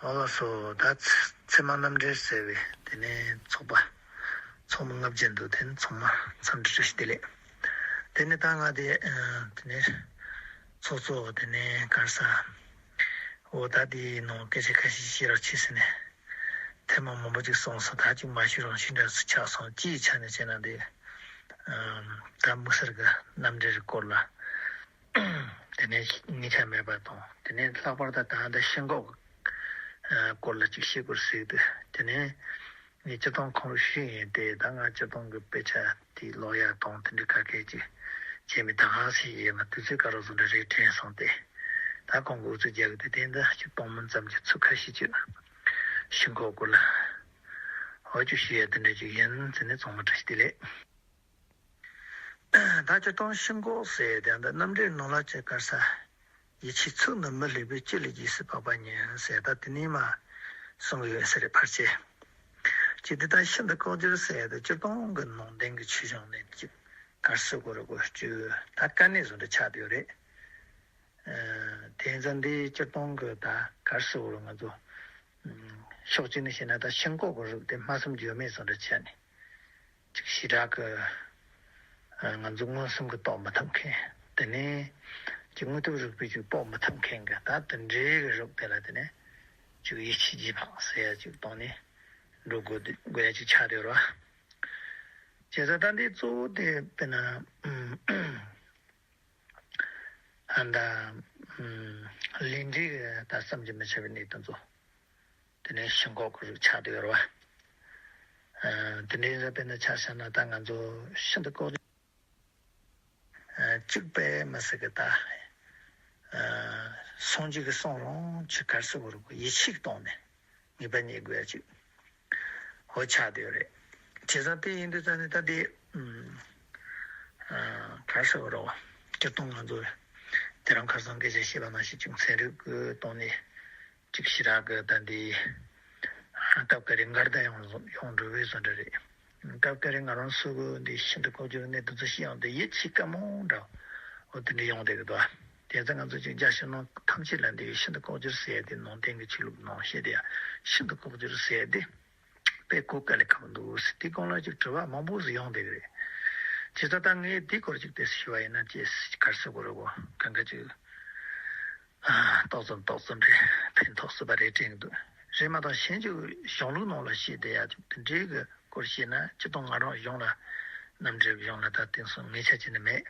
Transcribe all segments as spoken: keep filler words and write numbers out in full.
ཨོ་ལགས་སོ། ད་ཚེ་ཚེ་དམག་རྣམ་འགྲེལ་ཟེར་བའི་དེ་ནས་ཚོགས་པ་ཚོགས་མི་ལྔ་བརྒྱ་འདུག་དེ་ནས་ཚང་མ་འཚམས་འདྲི་བཀྲ་ཤིས་བདེ་ལེགས། དེ་ནས་ད་ང་དེ་ཨ་དེ་ནས་ཚོགས་གཙོ་དེ་ནས་ག་རེ་ཟེར། འོ་ད་དེའི་ནང་སྐད་ཆ་ཁ་ཤས་བཤད་རོགས་བྱེད་ཟེར་ནས་ཐེངས་མ་མང་པོ་ཅིག་གསུངས་སོང་། ད་ཅིག་མ་ཞུ་རང་ཞུ་འདྲ་སུ་ཆགས་སོང་། སྤྱིའི་ཆ་ནས་བྱས་ན་དེ་ཨ་ད་དམིགས་བསལ་གྱི་རྣམ་འགྲེལ་སྐོར་ལ། དེ་ནས་ངེས་ཆ་མེད་པ་དང་། དེ་ནས་ལྷག་པར་དུ་ད་ལྟ་ཤིན་ལྐོག་གི་སྐོར་ལ་ཅིག་བཤད་དགོས་ཟེར་གི་འདུག་དེ་ནས་ངས་སྤྱིར་བཏང་ཁོང་ལ་ཞུས་ཡིན་ཏེ། ད་ང་སྤྱིར་བཏང་གི་དཔེ་ཆ་དེ་ཀློག་ཡག་དང་དེ་འདྲའི་ག་གེ་ཅིག་བྱས་མི་ད་ག་ཟེར་ཡོད་མ། དུས་ཚོད་ག་རེ་བཟོ་འདྲ་རེད་དྲན་སོང་སྟེ། ད་ཁོང་གི་ཨུ་ཚུགས་རྒྱག་གི་འདུག་དེ་འདྲ་ཅིག་གཏོང་མིན་ཙམ་གྱི་ཚིག་ཁ་ཤས་ཅིག་ཤིན་ལྐོག་སྐོར་ལ་འོ་ཅིག་ཞུ་ཡ་དེ་འདྲ་ཅིག་ཡིན་ཟེར་ནས་ཚང་མ་བཀྲ་ཤིས་བདེ་ལེགས། ད་སྤྱིར་བཏང་ཤིན་ལྐོག་ཟེར་དེ་འདི་རྣམ་འགྲེལ་ནང་ལ་ཅིག་ག་རེ་ཟེར། ཡིད་ཆེས་ཚིག་ནི་མི་སླུ་བས། ཅི་ལས་རྗེས་སུ་དཔག་པ་ཉིད་ཟེར། ད་དེ་ནས་མར་གསུང་གི་ཡོད་ས་རེད་ཕལ་ཆེར། ཅིག་དེ་ལྟར་ཤིན་ཏུ་ལྐོག་གྱུར་ཟེར་དེ་སྤྱིར་བཏང་གི་ནང་བསྟན་གྱི་ཆོས་གཞུང་ནས་ཅིག་ག་རེ་ཟེར་དགོས་རེད། གོ་ཅིག་ད་དཀའ་གནད་བཟོ་འདྲ་ཆགས་བསྡད་ཡོད་རེད། ཨ་དེ་ཙང་འདི་སྤྱིར་བཏང་གི་ད་ག་རེ་ཟེར་དགོས་རེད། ང་ཚོ་ཕྱོགས་གཅིག་ནས་བཤད་ན་ད་ཤིན་ལྐོག་གི་རིགས་དེ་སྨྲ་བསམ་བརྗོད་མེད་བཟོ་འདྲ་བྱས་ནས། ཅིག་ཞེ་དྲག་གི་ང་ཚོ་མངོན་སུམ་གྱིས་རྟོགས་མི་ཐུབ་མཁན། དེ་ནས་ཅིག་དངོས་སྟོབས་རིག་པས་ཅིག་དཔོག་མི་ཐུབ་མཁན་གྱི་ད་དེ་འདྲའི་གི་རིགས་དེ་ལ་དེ་ནས་ཅིག་ཡིད་ཆེས་བྱེད་པ་ཟེར་ཡ་ཅིག་གཏོང་ནས་འགྲོ་དགོས་དགོས་ཡ་ཅིག་ཆགས་བསྡད་ཡོད་རེད་བ། བྱས་ཙང་ད་འདི་གཙོ་བོ་དེ་དཔེར་ན་ཨ་ད་ལས་འབྲས་ཀྱི་ད་བསམ་གྱིས་མི་ཁྱབ་པའི་གནས་དེ་ཚོ། དེ་ནས་ཤིན་ལྐོག་གི་རིགས་ཆགས་བསྡད་ཡོད་རེད་བ། ཨ་དེ་འདྲའི་ཡིན་ཙང་དཔེར་ན་ཆ་བཞག་ན་ད་ང་ཚོ་ཤིན་ཏུ་ལྐོག་གྱུར་ཨ་གཅིག་པས་མི་སྲིད་གི་ད་ཨ་སངས་རྒྱས་ཀྱི་གསུང་རང་ཅིག་ག་རེ་ཟེར་དགོས་རེད། གོ་ཡིད་ཆེས་གཏོང་ནས་ངེས་པ་རྙེད་དགོས་ཡ་ཅིག་འོ་ཆགས་བསྡད་ཡོད་རེད། བྱས་ཙང་དེ་ཡིན་དུས་ཙང་ནས་ད་དེ་ཨ་ག་རེ་ཟེར་དགོས་རེད། སྤྱིར་བཏང་ང་ཚོ་དེ་རིང་ཁ་སང་སྐད་ཆ་བཤད་པ་ནང་བཞིན་ཅིག་ཚན་རིག་གི་སྟེང་ནས། ཅིག་ཞེ་དྲག་གི་ད་འདི་སྐབས་འགའ་རེ་འགལ་ཟླ་ཡོང་ཡོང་འགྲོ་བའི་བཟོ་འདྲ་རེད། སྐབས་འགའ་རེ་ང་རང་ཚོ་གི་འདི་ཤིན་ཏུ་ལྐོག་གྱུར་གནས་དེ་ཚོ་ཤེས་ཡོང་དུས་ཡིད་ཆེས་དཀའ་མོ་འདྲ་བོ་དེ་འདྲ་ཡོང་བསྡད་ཀྱི་འདུག་དེ་ཚོ་ང་ཚོ་ཅིག་རྒྱ་ཆེ་ནང་ཐམས་ཅད་ལ་འདི་ཤིན་ཏུ་ལྐོག་གྱུར་ཟེར་ཡ་དེ་ནང་བསྟན་གྱི་ཆོས་ལུགས་ནང་བཤད་དེ་ཡ་ཤིན་ཏུ་ལྐོག་གྱུར་ཟེར་ཡ་དེ་དཔེ་གོ་དཀའ་ལས་ཁག་པོ་འདུག་ཟེར། དེ་སྒང་ལ་ཅིག་དྲི་བ་མང་པོ་ཟིག་ཡོང་བསྡད་ཀྱི་རེད། བྱས་ཙང་ད་ངས་དེའི་སྐོར་ཅིག་དེ་ཞུ་བ་ཡིན་ན་ཅེས་ག་རེ་ཟེར་དགོས་རེད། གོ་གང་ག་ཅིག་ཏོག་ཙམ་ཏོག་ཙམ་རེ་ཕན་ཐོགས་སྲིད་པ་རེད་དྲན་གྱི་འདུག་རེད་མ་གཏོགས་གཞན་གྱི་གཞུང་ལུགས་ནང་ལ་བཤད་བསྡད་ཡ་དེ་འདྲའི་གི་སྐོར་བཤད་ན་སྤྱིར་བཏང་ང་རང་གཞུང་ལ་རྣམ་འགྲེལ་གཞུང་ལ་ད་དེང་སང་ངེས་ཆ་བྱས་ནས་མེད།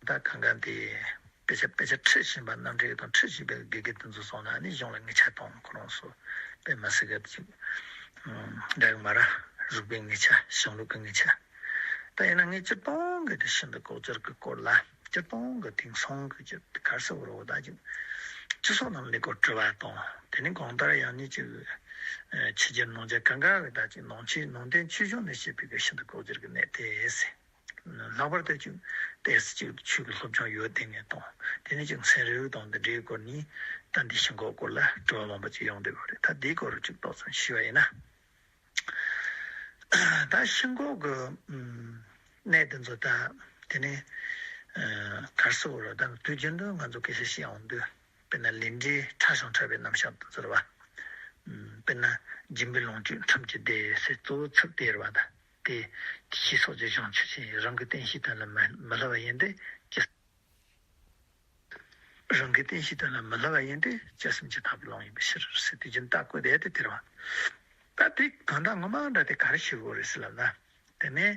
ད་གང་ག་འདི་དཔེ་ཆ་དཔེ་ཆ་ཁྲིད་བཞིན་པ་རྣམ་འགྲེལ་དང་ཁྲིད་བཞིན་པའི་དགེ་རྒན་དེ་ཚོ་སོང་ན་ནི་གཞུང་ལ་ངེས་ཆ་དང་ཁོ་རང་ཚོ་དཔེ་མ་སྲིད་གི་ཅིག་འདྲ་གི་མ་ར་རིག་པའི་ངེས་ཆ་གཞུང་ལུགས་ཀྱི་ངེས་ཆ། ད་ཡིན་ན་ངས་སྤྱིར་བཏང་གི་དེ་ཤིན་ཏུ་ལྐོག་གྱུར་གྱི་སྐོར་ལ་སྤྱིར་བཏང་གི་དེང་སང་གི་ཅིག་ག་རེ་ཟེར་དགོས་རེད། ད་ཅིག་སྤྱི་ཚོགས་ནང་ལས་སྐོར་དྲི་བ་དང་དེ་ནས་གང་ལྟར་ཡང་ནི་ཅིག་ཕྱི་རྒྱལ་ནང་རྒྱལ་གང་ག་གི་ད་ཅིག་ནང་ཆོས་ནང་བསྟན་ཆོས་གཞུང་ནས་བཤད་པའི་གི་ཤིན་ཏུ་ལྐོག་གྱུར་གྱི་གནས་དེ་ཟེར། ལྷག་པར་དུ་ཅིག་ཏོག་ཙམ་ཅིག་ཆོས་ཀྱི་སློབ་སྦྱོང་ཡོད་བསྡད་མཁན་དང་དེ་ནས་ཅིག་ཚན་རིག་དང་འདི་འདྲའི་སྐོར་ནས་ད་འདི་ཤིན་ལྐོག་སྐོར་ལ་དྲི་བ་མང་པོ་ཅིག་ཡོང་བསྡད་ཡོད་རེད། ད་འདིའི་སྐོར་ཅིག་ཏོག་ཙམ་ཞུས་པ་ཡིན་ན། ད་ཤིན་ལྐོག་གི་ཨམ་གནས་དེ་ཚོ་ད་དེ་ནས་ཨ་ག་རེ་ཟེར་དགོས་རེད། ད་དུས་རྒྱུན་དུ་ང་ཚོ་སྐད་ཆ་བཤད་ཡོང་དུས། དཔེར་ན་ལས་འབྲས་ཕྲ་ཞིང་ཕྲ་བའི་རྣམ་གཞག་ཏུ་ཟེར་བ། ཨམ་དཔེར་ན་སྦྱིན་པའི་ལོངས་སྤྱོད་ཁྲིམས་ཀྱི་སྡེ་ཟེར་གཙོ་བོ་ཚིག་དེ་རེད་བ། ད་དེ་ཕྱི་སོགས་ཀྱི་གཞུང་ཆོས་ཅན། རང་གི་རྟེན་གཞིའི་དོན་ལ་མི་མི་སླུ་བ་ཡིན་ཏེ་ཅི། རང་གི་རྟེན་གཞིའི་དོན་ལ་མི་སླུ་བ་ཡིན་ཏེ་ཅི་སེམས་ཀྱིས་བཏགས་པའི་ལོང་ཡིན་པའི་ཕྱིར་ཟེར་དུས་རྒྱུན་ལྟ་བཀོད་དེ་དེ་དེ་རེད་བ། ད་དེ་གང་ལྟར་ངོ་མ་འདྲ་དེ་ག་རེ་ཞུ་དགོས་རེད་ཟེར་ལབ་ན། དེ་ནས་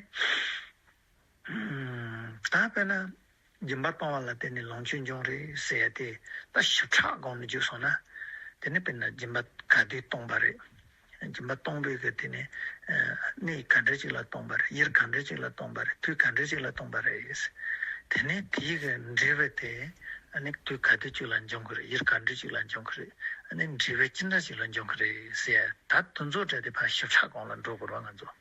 ད་དཔེར་ན་སྦྱིན་པ་གཏོང་བ་ལ་བརྟེན་ནས་ལོངས་སྤྱོད་འབྱུང་རེད་ཟེར་ཡ་དེ་ད་ཞིབ་ཕྲ་སྒང་ནས་འཇུག་སོང་ན། དེ་ནས་དཔེར་ན་སྦྱིན་པ་ག་དུས་གཏོང་བ་རེད། སྦྱིན་པ་གཏོང་བའི་གི་དེ་ནས་གནས་ག་འདྲ་ཅིག་ལ་གཏོང་བ་རེད། ཡུལ་ག་འདྲ་ཅིག་ལ་གཏོང་བ་རེད། དུས་ག་འདྲ་ཅིག་ལ་གཏོང་བ་རེད། དེ་ནས་དེའི་གི་འབྲས་བུ་དེ་ཨ་ནི་དུས་ག་དུས་ཅིག་ལ་འབྱུང་གི་རེད། ཡུལ་ག་འདྲ་ཅིག་ལ་འབྱུང་གི་རེད། ཨ་ནི་འབྲས་བུ་ཅི་འདྲ་ཅིག་ལ་འབྱུང་གི་རེད་ཟེར་ཡ་ད་དེ་ཚོ་འདྲ་དེ་ཕར་ཞིབ་ཕྲ་སྒང་ལ་འགྲོ་དགོས་རེད་བ་ང་ཚོ།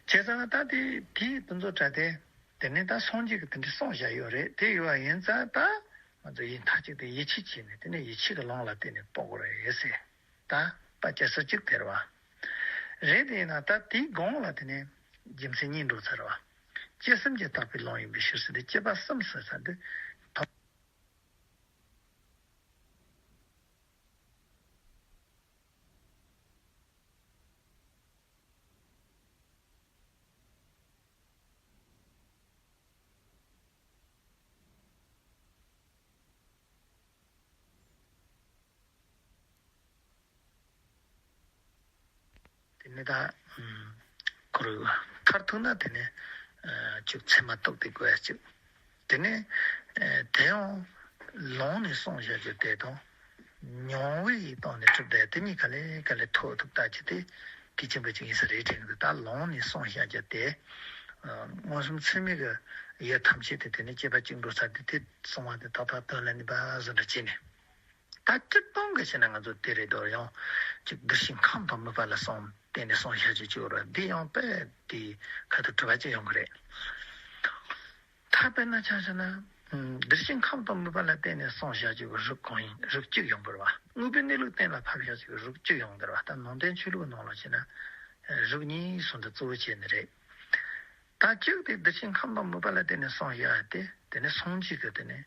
བྱས་ཙང་ད་དེ་དེའི་དེ་ཚོ་འདྲ་དེ། དེ་ནས་ད་སངས་རྒྱས་ཀྱིས་དེ་འདྲ་གསུངས་བཞག་ཡོད་རེད། དེ་ཡོད་པ་ཡིན་ཙང་ད་ང་ཚོ་ཡིད་མཐའ་གཅིག་ཏུ་ཡིད་ཆེས་བྱས་ནས་དེ་ནས་ཡིད་ཆེས་ཀྱི་ལོང་ལ་བརྟེན་ནས་དཔོག་དགོས་རེད་ཟེར། ད་ད་སྐྱེ་ས་གཅིག་དེ་རེད་བ། རེད། དེ་ཡིན་ན་ད་དེའི་སྒང་ལ་དེ་ནས་རྒྱུ་མཚན་གཉིས་འགྲོ་ཚར་བ། སྐྱེ་སེམས་ཀྱིས་བཏགས་པའི་ལོང་ཡིན་པའི་ཕྱིར་ཟེར་ཏེ་སྐྱེས་པ་གསུམ་ཟེར་ས་འདི་ཐོབ། ནི་ད་ཁོ་རུ་མཐར་ཐུག་ན་དེ་ནི་ཅིག་མཚན་མ་རྟོགས་ཏེ་དགོས་ཡ་ཅིག་དེ་ནས་དེ་ཡང་ལོང་ནས་སོང་བཞག་རྒྱུ་དེ་དང་། མྱོང་བའི་སྟེང་ནས་གྲུབ་བསྡད་དེ་གཉིས་ག་ལེ་ག་ལེ་ཐོག་ཐུག་ལྟ་རྒྱུ་དེ་གལ་ཆེན་པོ་ཅིག་ཡིན་ས་རེད་དྲན་གི་འདུག་ད་ལོང་ནས་སོང་བཞག་རྒྱུ་དེ་མངོན་སུམ་ཚད་མའི་གི་ཡུལ་ཐམས་ཅད་དེ་དེ་ནས་སྐྱེས་པ་གཅིག་འགྲོ་ས་དེ་དེ་སོང་བ་དེ་ཏག་ཏག་དོན་ལ་ནུས་པ་བཟོ་འདྲ་བྱས་ནས། ད་སྤྱིར་བཏང་གི་བྱས་ན་ང་ཚོ་དེ་རེད་དོ། ཡང་ཅིག་འདུ་ཤེས་ཁམས་དང་མོས་པ་ལ་སོང་བརྟེན་ནས་སོང་བཞག་རྒྱུ་ཅིག་ཡོད་རེད། འདི་ཡང་དཔེ་དེ་ཁ་ཐུག་གྲུབ་པ་ཅིག་ཡོང་གི་རེད། ད་དཔེར་ན་ཆ་བཞག་ན། འདུ་ཤེས་ཁམས་དང་མོས་པ་ལ་བརྟེན་ནས་སོང་བཞག་རྒྱུ་གི་རིགས་གང་ཡིན། རིགས་གཅིག་ཡོང་གི་རེད་བ། དངོས་པོའི་གནས་ལུགས་གཏན་ལ་ཕབ་བཞག་རྒྱུ་གི་རིགས་གཅིག་ཡོང་གི་རེད་བ། ད་ནང་བསྟན་ཆོས་ལུགས་ནང་ལ་བྱས་ན། རིགས་གཉིས་སུ་འདི་གཙོ་བོ་བྱས་ནི་རེད། ད་གཅིག་དེ་འདུ་ཤེས་ཁམས་དང་མོས་པ་ལ་བརྟེན་ནས་སོང་བཞག་དེ་དེ་ནི་སངས་རྒྱས་ཀྱི་དེ་ནི།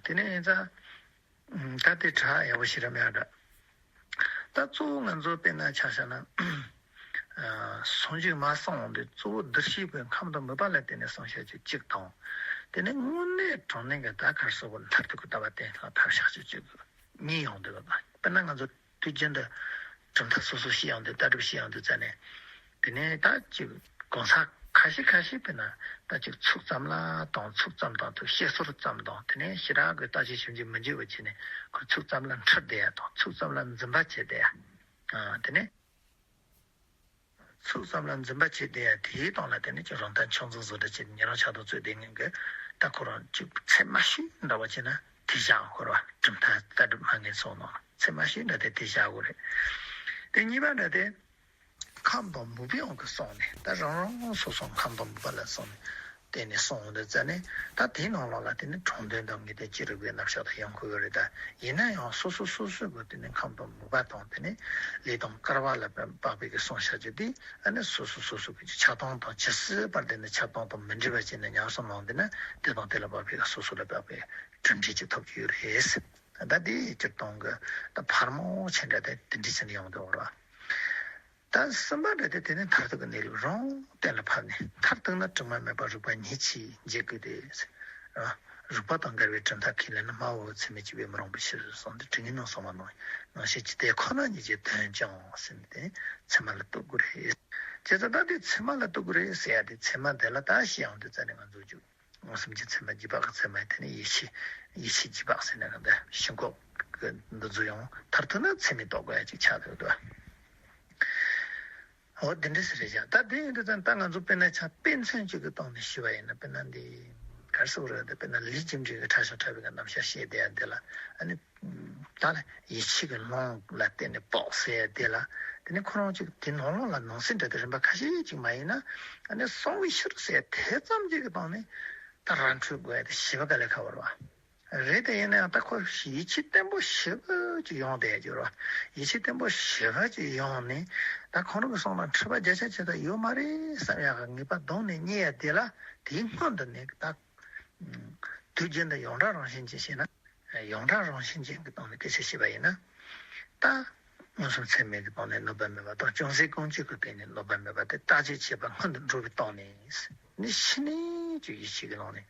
དེ་ནས་ཡིན་ཙང་། ད་དེ་དྲ་ཡག་པོ་ཞིག་ར་མེད་འདྲ། ད་གཙོ་བོ་ང་ཚོ་དཔེར་ན་ཆ་བཞག་ན། སངས་རྒྱས་མ་སོང་བ་འདི་གཙོ་བོ་འདུ་ཤེས་པའི་ཁམས་དང་མོས་པ་ལ་བརྟེན་ནས་སོང་བཞག་རྒྱུ་གཅིག་དང་། དེ་ནས་དངོས་གནས་དྲང་གནས་ཀྱི་ད་གར་སོགས་པ་མཐར་ཐུག་གི་ལྟ་བ་གཏན་ལ་ཕབ་བཞག་རྒྱུ་གཅིག་གཉིས་ཡོང་འདུག་ག་དཔེར་ན་ང་ཚོ་དུས་རྒྱུན་དུ་གྲུབ་མཐའ་སོ་སོ་བཤད་ཡོང་དུས། ལྟ་གྲུབ་བཤད་ཡོང་དུས་ཙ་ནས། དེ་ནས་ད་ཅིག་གང་ཟག་ཁ་ཤས་ཁ་ཤས་དཔེར་ན་ད་ཅིག་ཚིག་ཙམ་ལ་དང་། ཚིག་ཙམ་དང་དུ་བཤད་སྲོལ་ཙམ་དང་། དེ་ནས་ཞེ་དྲག་གི་བརྟག་དཔྱད་ཞིབ་འཇུག་མི་བྱེད་པ་བྱས་ནས་ཁོ་ཚིག་ཙམ་ལ་འཁྲུལ་བསྡད་ཡ་དང་། ཚིག་ཙམ་ལ་འཛིན་པ་བྱེད་བསྡད་ཡ། དེ་ནས་ཚིག་ཙམ་ལ་འཛིན་པ་བྱེད་བསྡད་ཡ་དེའི་སྟེང་ལ་དེ་ནས་ཅིག་རང་ལྟ་ཆུང་ཙག་བཟོ་འདྲ་བྱས་ནས་ཉེ་རང་ཆགས་སྡང་རྩོད་བསྡད་མཁན་གྱི། ད་ཁོ་རང་ཅིག་ཚད་མ་ཤེས་འདྲ་བ་བྱས་ན་དེ་བཞག་དགོས་རེད་བ། གྲུབ་མཐའ་ལྟ་གྲུབ་མ་ངེས་སོང་ནང་ཚད་མ་ཤེས་འདྲ་དེ་དེ་བཞག་དགོས་རེད། དེ་གཉིས་པ་འདྲ་དེ། ཁམས་དང་མོས་པའི་དབང་གིས་སོང་ནས་ད་རང་རང་སོ་སོ་ཁམས་དང་མོས་པ་ལ་སོང་ནས་བརྟེན་ནས་སོང་འདི་ཙ་ནས། ད་དེའི་ནང་ལོགས་ལ་དེ་ནི་དྲང་དོན་དང་ངེས་དོན་ཅི་རིགས་པའི་རྣམ་གཞག་དང་ཡང་ཁོ་ཡོད་རེད། ད་ཡིན་ན་ཡང་སོ་སོ་སོ་སོའི་གི་དེ་ནི་ཁམས་དང་མོས་པ་དང་དེ་ནི་ལས་དང་སྐལ་བ་ལ་དཔག་པའི་གི་སོང་བཞག་རྒྱུ་དེ། ཨ་ནི་སོ་སོ་སོ་སོ་གི་ཆགས་སྡང་དང་ཇི་སྲིད་བར་དེ་ནི་ཆགས་སྡང་དང་མི་འདྲེས་པ་བྱས་ནས་ཉམས་སུ་བླངས། དེ་ནི་དེ་དང་དེ་ལ་དཔག་པའི་གི་སོ་སོ་ལ་དཔག་པའི་གྲུབ་འབྲས་ཅིག་ཐོབ་ཀྱི་ཡོད་རེད། ད་དེའི་སྤྱིར་བཏང་གི་ད་ཕར་མོ་ཆེ་འདྲ་དེ་དེ་འདྲའི་ཚན་ཡོང་འདུག་ར། ད་གསུམ་པ་འདྲ་དེ་དེ་ནི་མཐར་ཐུག་གི་གནས་ལུགས་རང་གཏན་ལ་ཕབ་ནས། མཐར་ཐུག་ན་དྲི་མ་མེད་པ་རིག་པ་ཉིད་ཀྱིས་འབྱེད་དགོས་ཏེ། རིག་པ་དང་འགལ་བའི་གྲུབ་མཐའ་ཁས་ལེན་ན། སྨྲ་བོ་ཚད་མས་གཅིག་པས་མི་རུང་བའི་ཕྱིར་གསུངས་ཏེ། དྲི་ངན་རྣམས་གསང་བ་ནང་ནང་བཞིན་གྱི་དེ་ཁོ་ན་ཉིད་ཀྱི་དོན་ཀྱང་ཟེར་ནས་དེ་ཚད་མ་ལ་ལྟོས་དགོས་རེད། བྱས་ཙང་ད་དེ་ཚད་མ་ལ་ལྟོས་དགོས་རེད་ཟེར་ཡ་དེ་ཚད་མ་དེ་ལ་ད་ཤི་ཡང་དུས་ཙ་ནས་ང་ཚོ་རྒྱུ། མངོན་སུམ་གྱི་ཚད་མ་རྗེས་དཔག་གི་ཚད་མ་དེ་ནི་ཡིད་ཆེས། ཡིད་ཆེས་རྗེས་དཔག་ཟེར་ན་གང་ལྟར་ཤིན་ལྐོག་གི་འདི་ཚོ་ཡང་མཐར་ཐུག་ན་ཚད་མས་རྟོགས་དགོས་ཡ་ཅིག་ཆགས་འདུག་ཏོ། འོ་དེ་འདྲ་ཟེར་རེད་ཀྱང་། ད་དེ་ཡིན་དུས་ཙང་ད་ང་ཚོ་དཔེར་ན་ཆ་དཔེ་མཚོན་གཅིག་གི་སྟེང་ནས་ཞུས་པ་ཡིན་ན། དཔེར་ན་འདི་ག་རེ་ཟེར་དགོས་རེད། འདི་དཔེར་ན་ལས་རྒྱུ་འབྲས་ཀྱི་ཕྲ་ཞིང་ཕྲ་བའི་གི་རྣམ་གཞག་བཤད་བསྡད་ཡ་འདི་ལ། ཨ་ནི། ད་ལ་ཡིད་ཆེས་ཀྱི་ལོང་ལ་བརྟེན་ནས་དཔོག་ཟེར་ཡ་དེ་ལ། དེ་ནི་ཁོ་རང་ཅིག་དེ་ནང་ལོགས་ལ་ནང་གསེས་འདྲ་དེ་རིམ་པ་ཁ་ཤས་ཅིག་མ་ཡིན་ན། ཨ་ནི་གསང་བའི་ཕྱིར་ཟེར་ཡ་དེ་ཙམ་ཅིག་གི་སྟེང་ནས་ད་ར་འཕྲོད་དགོས་ཡ་དེ་ཞེ་པོ་དཀའ་ལས་ཁག་པོ་རེད་བ། རེད་དེ་ཡིན་ན་ཡང་ད་ཁོ་ཡིད་ཆེས་བརྟན་པོ་ཞེ་པོ་ཅིག་ཡོང་བསྡད་ཡ་ཅིག་རེད་བ། ཡིད་ཆེས་བརྟན་པོ་ཞེ་པོ་ཅིག་ཡོང་ནས་ད་ཁོ་རང་གི་གསུང་ལ་འཁྲུལ་པ་བརྒྱ་ཆ་བརྒྱ་ད་ཡོད་མ་རེད་བསམ་ཡག་གི་ངེས་པ་གདོང་ནས་རྙེད་ཡ་དེ་ལ། དེའི་སྔོན་དུ་ནས་ད། དུས་རྒྱུན་དུ་ཡོངས་གྲགས་རང་བཞིན་ཅན་བཤད་ན། ཡོངས་གྲགས་རང་བཞིན་ཅན་གྱི་སྟེང་ནས་སྐད་ཆ་བཤད་པ་ཡིན་ན། ད་མངོན་སུམ་ཚད་མའི་གི་སྟེང་ནས་གནོད་པ་མེད་པ་དང་། ཅུང་ཟད་ཀུན་སྤྱོད་ཀྱི་སྟེང་ནས་གནོད་པ་མེད་པ་དེ་བརྟག་དཔྱད་བྱེད་པ་སྔོན་དུ་འགྲོ་བའི་སྟེང་ནས་ནི་ཕྱི་ནས་ཀྱི་ཡིད་ཆེས་ཀྱི་ནང་ནས་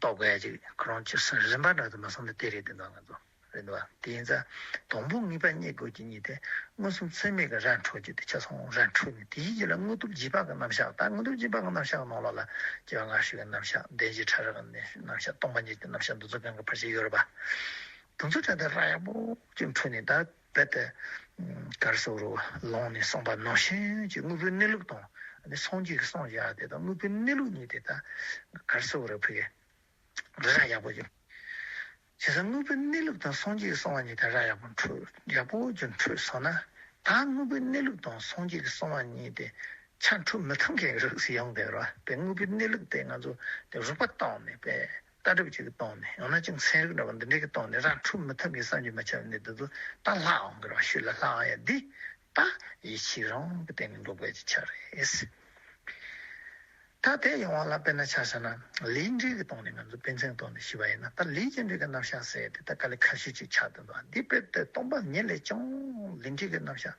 རྟོགས་དགོས་ཡ་ཅིག་ཁོ་རང་ཅིག་སོང་རིམ་པ་འདྲ་དུ་མ་སོང་ནས་དེ་རེད་དེ་འདུག་ང་ཚོ། རེད་འདུག་བ། དེ་ཡིན་ཙང་དང་པོ་ངེས་པ་རྙེད་དགོས་ཀྱི་གཉིས་དེ། མངོན་སུམ་ཚད་མའི་གི་ར་འཕྲོད་རྒྱུ་དེ་ཆ་ཚང་ར་འཕྲོད་ནས། དེའི་རྗེས་ལ་དངོས་སྟོབས་རྗེས་དཔག་གི་རྣམ་གཞག་ད་དངོས་སྟོབས་རྗེས་དཔག་གི་རྣམ་གཞག་གི་ནང་ལོགས་ལ་སྐྱེ་བ་སྔ་ཕྱི་གི་རྣམ་གཞག་བདེན་བཞི་ཕྲ་རགས་ཀྱི་རྣམ་གཞག་སྟོང་པ་ཉིད་ཀྱི་རྣམ་གཞག་འདི་ཚོ་གང་གི་ཕལ་ཆེར་ཡོད་རེད་པ། དེ་ཚོ་ད་ལྟ་ར་ཡག་པོ་ཅིག་འཕྲོད་ནས། ད་རྦད་དེ་ག་རེ་ཟེར་དགོས་རེད། ལོང་ནས་སོང་བ་ནང་བཞིན་གྱི་དངོས་པོའི་གནས་ལུགས་དང་། ཨ་ནི་སངས་རྒྱས་ཀྱིས་གསུངས་བཞག་དེ་དང་དངོས་པོའི་གནས་ལུགས་གཉིས་དེ་ད་ག་རེ་ཟེར་དགོས་རེད། ཕ་གི་ར་ཡག་པོ་ཅིག་བྱས་ཙང་དངོས་པོའི་གནས་ལུགས་དང་སངས་རྒྱས་ཀྱིས་གསུངས་པ་གཉིས་དེ་ར་ཡག་པོ་འཕྲོད། ཡག་པོ་ཅིག་འཕྲོད་སོང་ན། ད་དངོས་པོའི་གནས་ལུགས་དང་སངས་རྒྱས་ཀྱིས་གསུངས་པ་གཉིས་དེ་ཆ་འཕྲོད་མི་ཐུབ་མཁན་གྱི་རིགས་ཤིག་ཡོང་བསྡད་ར། དཔེ་དངོས་པོའི་གནས་ལུགས་དེ་ང་ཚོ་དེ་རིགས་པ་བཏང་ནས། དཔེ་ལྟ་གྲུབ་ཅིག་གི་སྟེང་ནས། ཡང་ན་ཅིག་ཚན་རིག་འདྲ་བ་འདི་འདྲའི་གི་སྟེང་ནས་ར་འཕྲོད་མི་ཐུབ་པའི་བསམ་གྱིས་མི་ཁྱབ་པའི་གནས་དེ་ཚོ་ད་ལྷག་འོང་གི་ར། ཤུལ་ལ་ལྷག་འོང་ཡ་འདི་ད་ཡིད་ཆེས་རང་གི་སྟེང་ནས་འགྲོ་དགོས་ཀྱི་ཆ་རེད། ད་དེ་ཡོང་བ་ལ་དཔེར་ན་ཆ་བཞག་ན་ལས་འབྲས་ཀྱི་སྟེང་ནས་ང་ཚོ་དཔེ་མཚོན་སྟེང་ནས་ཞུས་པ་ཡིན་ན། ད་ལས་ཀྱི་འབྲས་ཀྱི་རྣམ་གཞག་ཟེར་དེ་ད་དཀའ་ལས་ཁག་ཤོས་ཅིག་ཆགས་བསྡད་འདུག་འདི་དཔེ་དེ་སྟོང་པ་ཉིད་ལས་ཀྱང་ལས་འབྲས་ཀྱི་རྣམ་གཞག་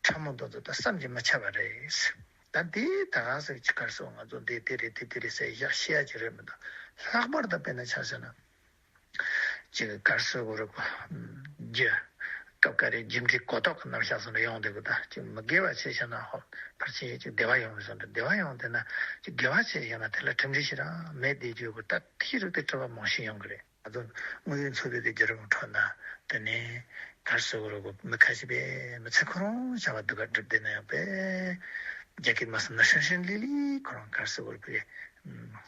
ཕྲ་མོ་འདི་ཚོ་ད་བསམ་གྱིས་མི་ཁྱབ་པ་རེད། ད་དེ་ད་ག་ཟེར་གྱི་ག་རེ་ཟེར། ང་ཚོ་འདི་དེ་རེད་དེ་དེ་རེད་ཟེར་ཡག་བཤད་ཡ་ཅིག་རེད་མི་འདུག་ལྷག་པར་དུ་དཔེར་ན་ཆ་བཞག་ན། ཅིག་ག་རེ་ཟེར་དགོས་རེད། རྒྱུ། སྐབས་འགའ་རེ་རྒྱུ་འབྲས་གོ་རྟོགས་ཀྱི་རྣམ་གཞག་བཟོ་འདྲ་ཡོང་བསྡད་གི། ད་ཅིག་མི་དགེ་བ་ཆེ་ཤོས་ན་ཧོ་ཕལ་ཆེར་ཅིག་བདེ་བ་ཡོང་བཟོ་འདྲ། བདེ་བ་ཡོང་བསྡད་ན་ཅིག་དགེ་བ་ཆེ་ཤོས་ན་དེ་ལ་གྲུབ་འབྲས་ཞིག་རང་མེད་བསྡད་རྒྱུ་གི། ད་དེའི་རིགས་དེ་གྲུབ་པ་མང་ཤོས་ཡོང་གི་རེད། ང་ཚོ་དངོས་ཡོད་འཚོ་བའི་གི་བརྒྱུད་རིམ་ཁྲོད་ན་དེ་ནས་ག་རེ་ཟེར་དགོས་རེད་གོ། མི་ཁ་ཤས་པས་མི་ཚེ་ཁོ་རང་བྱ་བ་སྡུག་ག་སྒྲུབ་བསྡད་ན་ཡང་པས་རྒྱ་སྐད་མ་སོང་ན་ཧྲིན་ཧྲིན་ལི་ལི་ཁོ་རང་ག་རེ་ཟེར་དགོས་རེད་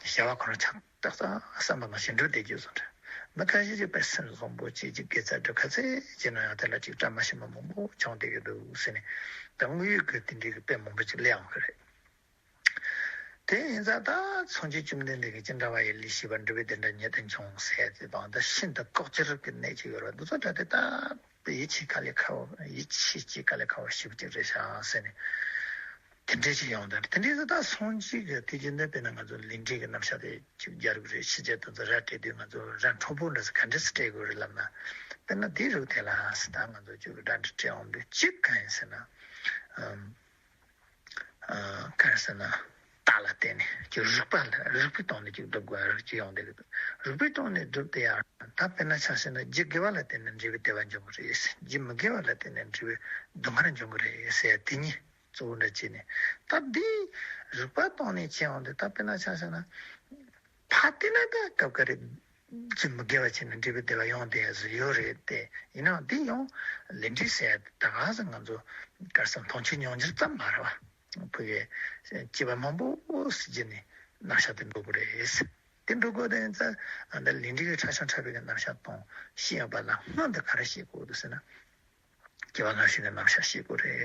པས་བྱ་བ་ཁོ་རང་ཆགས་ཏག་ཏག་བསམ་པ་ནང་བཞིན་འགྲུབ་བསྡད་རྒྱུ་བཟོ་འདྲ། མི་ཁ་ཤས་ཀྱིས་པས་སེམས་བཟང་པོ་བྱས་ཀྱི་དགེ་རྩ་སྒྲུབ་ག་ཚད་བྱས་ན་ཡང་དེ་ལ་ཅིག་བཀྲ་མ་ཤིས་པ་མང་པོ་བྱུང་བསྡད་ཀྱི་འདུག་ཟེར་ནས། ད་དངོས་ཡོད་ཀྱི་དེ་འདྲའི་གི་དཔེ་མང་པོ་ཅིག་སླེབས་ཡོང་གི་རེད། དེ་ཡིན་ཙང་ད་སངས་རྒྱས་བཅོམ་ལྡན་འདས་ཀྱིས་ཅི་འདྲ་བ་ཡི་ལས་བྱས་པ་འབྲས་བུ་དེ་འདྲ་ཉིད་དུ་འབྱུང་ཟེར་དེ་དང་། ད་ཤིན་ཏུ་ལྐོག་གྱུར་གྱི་གནད་ཅིག་ཡོད་རེད། འདི་ཚོ་ད་དེ་ད་ཡིད་ཆེས་དཀའ་ལས་ཁག་པོ། ཡིད་ཆེས་བྱེད་དཀའ་ལས་ཁག་པོ་ཞེ་པོ་ཅིག་རེད་ཤག་ཟེར་ནས་དེ་འདྲས་ཅིག་ཡོང་དང་། དེ་འདྲས་ད་སངས་རྒྱས་ཀྱི་དེ་རྒྱུན་ལྡན་དཔེར་ན་ང་ཚོ་ལས་འབྲས་ཀྱི་རྣམ་གཞག་དེ་ཅིག་རྒྱག་གི་རེད། ཕྱི་རྒྱལ་དུ་ཚོ་ར་སྤྲད་དུས་ང་ཚོ་ར་འཕྲོད་པོ་འདྲ་ཟེར་ག་འདྲས་སེ་སྤྲད་དགོས་རེད་ལབ་ན། དཔེར་ན་དེའི་རིགས་དེ་ལ་ད་ང་ཚོ་ཅིག་སྒྲ་འདི་སྤྲད་འོང་དུས་གཅིག་གང་ཡིན་ཟེར་ན། ཨམ། ཨ། ག་རེ་ཟེར་ན། རྟགས་ལ་བརྟེན་ནས་ཀྱི་རིགས་པ་ལ། རིགས་པའི་སྟེང་ནས་ཀྱི་སྒྲུབ་དགོས་རིགས་ཀྱི་ཡོང་བསྡད་ཀྱི་འདུག་རིགས་པའི་སྟེང་ནས་སྒྲུབ་དེ་ཡང་ད་དཔེར་ན་ཆ་བཞག་ན་རྒྱུ་དགེ་བ་ལ་བརྟེན་ནས་འབྲས་བུ་བདེ་བ་འབྱུང་གི་རེད། རྒྱུ་མི་དགེ་བ་ལ་བརྟེན་ནས་འབྲས་བུ་སྡུག་བསྔལ་འབྱུང་གི་རེད་ཟེར་དེ་གཉིས་གཙོ་བོ་འདྲ་བྱས་ནས། ད་འདི་རིགས་པ་སྟེང་ནས་བྱས་ཡོང་དུས་ད་དཔེར་ན་ཆ་བཞག་ན། ཕ་དེ་ན་ད་སྐབས་འགའ་རེ། རྒྱུ་མི་དགེ་བ་བྱས་ནས་འབྲས་བུ་བདེ་བ་ཡོང་བསྡད་ཡ་ཟིག་ཡོད་རེད་དེ། ཡིན་ནའང་འདི་ཡང་ལས་འབྲས་ཟེར་ཡ་ད་ག་ཟེ་ང་ཚོ་ག་རེ་ཟེར་མཐོང་ཆོས་མྱོང་འགྱུར་ཙམ་མ་རེད་བ། ཕ་གིའི་སྐྱེས་པ་མང་པོ་ཟེར་རྒྱུ་ནི་རྣམ་གཞག་དེ་འགྲོ་དགོས་རེད། དེ་འགྲོ་དགོས་དེ་ཡིན་ཙང་འདི་ལས་འབྲས་ཀྱི་ཕྲ་ཞིང་ཕྲ་བའི་གི་རྣམ་གཞག་དང་ཤེས་ཡོན་པ་ལ་སྔོན་དུ་ག་རེ་ཤེས་དགོས་འདུག་ཟེར་ན། སྐྱེ་བ་སྔ་ཕྱི་གི་རྣམ་གཞག་ཤེས་དགོས་རེད།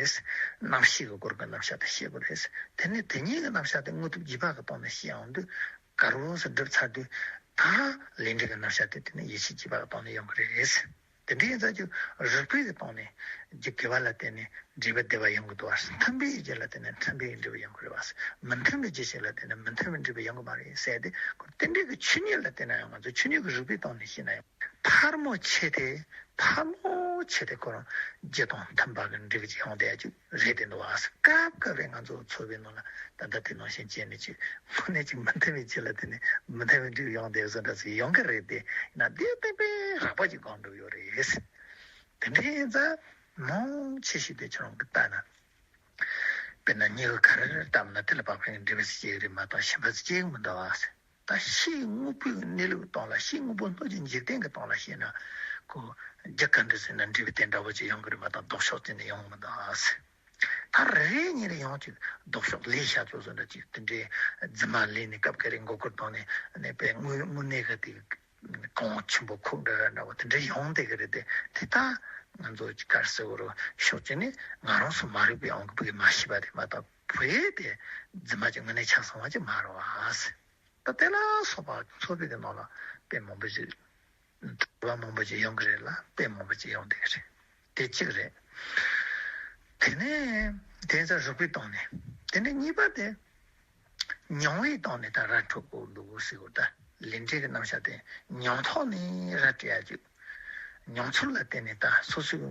རྣམ་ཤེས་ཀྱི་སྐོར་གྱི་རྣམ་གཞག་དེ་ཤེས་དགོས་རེད། དེ་ནས་དེ་གཉིས་ཀྱི་རྣམ་གཞག་དེ་དངོས་སྟོབས་རྒྱས་པ་གི་སྟེང་ནས་ཤེས་ཡོང་དུས། ག་རེ་ཟེར་སྒྲུབ་ཚར་དུས་ད་ལས་འབྲས་ཀྱི་རྣམ་གཞག་དེ་དེ་ནས་ཡིད་ཆེས་རྒྱས་པ་གི་སྟེང་ནས་ཡོང་གི་རེད། དེ་འདྲ་ཡིན་ཙང་ཀྱང་རིགས་པའི་གི་སྟེང་ནས་རྒྱུ་དགེ་བ་ལ་བརྟེན་ནས་འབྲས་བུ་བདེ་བ་ཡོང་གི་འདུག་བ། མཐུན་པའི་རྒྱུ་ལ་བརྟེན་ནས་མཐུན་པའི་འབྲས་བུ་ཡོང་གི་རེད་བ། མི་མཐུན་པའི་རྒྱུ་ཞིག་ལ་བརྟེན་ནས་མི་མཐུན་པའི་འབྲས་བུ་ཡོང་གི་མ་རེད་ཟེར་ཏེ། དེ་འདྲའི་གི་ཆོས་ཉིད་ལ་བརྟེན་ན་ཡང་། ང་ཚོ་ཆོས་ཉིད་ཀྱི་རིགས་པའི་སྟེང་ནས་བཤད་ན་ཡང་། ཕལ་མོ་ཆེ་དེ། ཕལ་མོ་ཆེ་དེ་ཁོ་རང་རྒྱུ་དང་མཐུན་པ་གི་འབྲས་བུ་ཅིག་ཡོང་བསྡད་ཡ་ཅིག་རེད་དེ་འདུག་བ། སྐབས་སྐབས་རེ་ང་ཚོ་འཚོ་བའི་ནང་ལ་ད་ལྟ་དེ་ནང་བཞིན་བྱས་ནས་ཅིག་དངོས་གནས་ཅིག་མི་མཐུན་པའི་རྒྱུ་ལ་བརྟེན་ནས་མི་མཐུན་པའི་འབྲས་བུ་ཡོང་བསྡད་བཟོ་འདྲ་ཟིག་ཡོང་གི་རེད་དེ། ཡིན་ན་དེ་བསྟན་པའི་རགས་པ་ཅིག་གང་འགྲུབ་ཡོད་རེད། དེ་འདྲ་ཡིན་ཙང་མང་ཆེ་ཤོས་དེ་ཁྱོད་རང་གིས་བལྟས་ན། དཔེར་ན་མྱི་གིས་ག་རེ་རེ་བཏབ་ན་དེ་ལ་བབ་མཁན་གྱི་འབྲས་བུ་ཅིག་སྐྱེ་གི་རེད་མ་གཏོགས་གཞན་པ་ཅིག་སྐྱེ་གི་མི་འདུག་བ། ད་ཕྱིའི་དངོས་པོའི་གནས་ལུགས་སྟེང་ལ། ཕྱིའི་དངོས་པོ་སྣོད་ཀྱི་འཇིག་རྟེན་གྱི་སྟེང་ལ་བཤད་ན། ཁོ་རྒྱུ་ག་འདྲ་ཟེར་ན་འབྲས་བུ་དེ་འདྲ་བོ་ཅིག་ཡོང་གི་རེད་མ་གཏོགས་ལྡོག་ཕྱོགས་ཅིག་ནས་ཡོང་གི་མི་འདུག་ཨ་ཟེར། ད་རེ་རེ་གཉིས་རེ་ཡང་ཅིག་ལྡོག་ཕྱོགས་ལས་བྱ་ཆོག་བཟོ་འདྲ་ཅིག་དེ་འདྲའི་རྫུན་མ་ལས་ནས་སྐབས་འགའ་རེ་མགོ་སྐོར་བཏང་ནས་ནས་པའི་དངོས་དངོས་གནས་གི་དེ་གོང་ཆེན་པོ་ཁུག་འདྲ་འདྲ་བོ་དེ་འདྲ་ཡོང་བསྡད་གི་རེད་དེ། དེ་ད་ང་ཚོ་ག་རེ་ཟེར་དགོས་རེད། ཕྱོགས་གཅིག་ནས་ང་རང་ཚོ་མ་རིག་པའི་དབང་གིས་ཕ་གིར་མ་ཤེས་པ་དེ་མ་གཏོགས། བོད་དེ་རྫུན་མ་ཅིག་དངོས་གནས་ཆགས་སོང་བ་ཅིག་མ་རེད་བ། ད་དེ་ལ་སོགས་པ་འཚོ་བའི་གི་ནང་ལ་དཔེ་མང་པོ་ཞིག་དྲི་བ་མང་པོ་ཞིག་ཡོང་གི་རེད་ལ། དཔེ་མང་པོ་ཞིག་ཡོང་བསྡད་གི་རེད། དེ་གཅིག་རེད། དེ་ནས་དེ་ཚོ་རིགས་པའི་སྟེང་ནས། དེ་ནས་གཉིས་པ་དེ། མྱོང་བའི་སྟེང་ནས་ད་ར་འཕྲོད་དགོས་འདུག་ཟེར་བ། ད་ལས་འབྲས་ཀྱི་རྣམ་གཞག་དེ་མྱོང་ཐོག་ནས་ར་སྤྲད་ཡ་ཅིག་མྱོང་ཚོར་ལ་བརྟེན་ནས། ད་སོ་སོའི་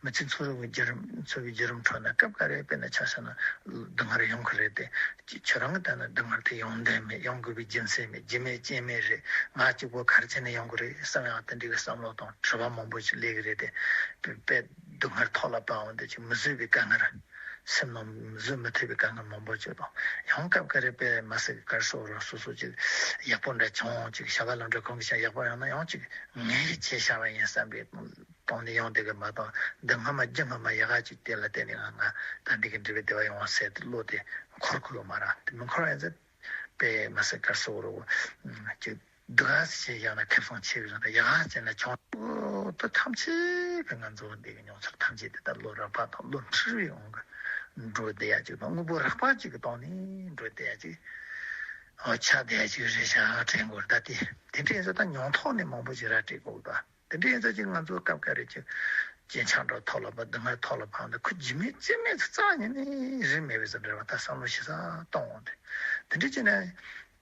མི་ཚེ་འཚོ་བའི་བརྒྱུད་རིམ། འཚོ་བའི་བརྒྱུད་རིམ་ཁྲོད་ན་སྐབས་འགའ་རེ་དཔེར་ན་ཆ་བཞག་ན་སྡུག་བསྔལ་ཡོང་གི་རེད་དེ། ཁྱོད་རང་གིས་ལྟ་ན་སྡུག་བསྔལ་དེ་ཡོང་འདོད་མེད། ཡོང་དགོས་པའི་རྒྱུ་མཚན་མེད། རྒྱུ་མེད་རྐྱེན་མེད་རེད། ང་གཅིག་པོ་ག་རེ་བྱས་ནས་ཡོང་གི་རེད་བསམ་ཡང་དེ་འདྲའི་བསམ་བློ་དང་དྲི་བ་མང་པོ་ཞིག་སླེབས་གི་རེད་དེ། དཔེ་སྡུག་བསྔལ་ཐོག་ལ་བབས་འོང་དུས་ཅིག་མི་བཟོད་པའི་དཀའ་ངལ། སེམས་ནང་བཟོད་མི་ཐུབ་པའི་དཀའ་ངལ་མང་པོ་ཅིག་དང་། ཡང་སྐབས་འགའ་རེ་དཔེ་མི་སྲིད་ག་རེ་ཟེར་དགོས་རེད། སོ་སོ་ཅིག་ཡག་པོ་འདྲ་བྱུང་། ཅིག་བྱ་བ་ལམ་འགྲོ་གང་གི་ཅིག་ཡག་པོ་ཡོང་ན་ཡང་ཅིག་ངས་བྱས་བཞག་པ་ཡིན་བསམ་པའི་སྟེང་ནས་ཡོང་བསྡད་གི་མ་གཏོགས། འདི་སྔ་མ་རྒྱུ་སྔ་མ་ཡག་ག་ཅིག་དེ་ལ་བརྟེན་ནས་ང་ང་ད་འདི་གི་འབྲས་བུ་བདེ་བ་ཡོང་བ་ཟེར་ཏེ་བློ་དེ་འཁོར་གི་ཡོད་མ་རེད། དེ་མི་འཁོར་བ་ཡིན་ཙང་དཔེ་མི་སྲིད་ག་རེ་ཟེར་དགོས་རེད། ཅིག་སྡུག་ག་ཟེར་བཞག་ན་ཁེ་བཟང་ཆེ་གི་རེད། ད་ཡག་ག་བྱས་ན་ཆུང་། ཨོ། ད་ཐམས་ཅད་པའི་ང་ཚོ་འདི་གི་མྱོང་ཚོར་ཐམས་ཅད་དེ་ད་བློ་རགས་པ་དང་བློ་འཁྲུལ་བའི་དབང་གིས་འགྲོ་བསྡད་ཡ་ཅིག་དང་། དངོས་པོ་རགས་པ་ཅིག་གི་སྟེང་ནས་འགྲོ་བསྡད་ཡ་ཅིག་ཨོ། ཆགས་བསྡད་ཡ་ཅིག་རེད་ཤག་དྲན་དགོས་རེད། ད་དེ་དེ་འདྲ་ཡིན་ཙང་ད་མྱོང་ཐོག་ནས་མང་པོ་ཞིག་ར་སྤྲད་དགོས་ད། དེ་འདྲ་ཡིན་ཙང་ཅིག་ང་ཚོ་སྐབས་འགའ་རེ་ཅིག་རྐྱེན་ཆག་འགྲོ་ཐོག་ལ་བབས། སྡུག་བསྔལ་ཐོག་ལ་བབས་འདི་ཁོ་རྒྱུ་མེད་རྐྱེན་མེད་རྩ་བ་ཉིད་ནས་རིན་མེད་པའི་བཟོ་འདྲ་བ། ད་བསམ་བློ་ཞིབ་ཚགས་གཏོང་འོང་དུས། དེ་འདྲ་བྱས་ན་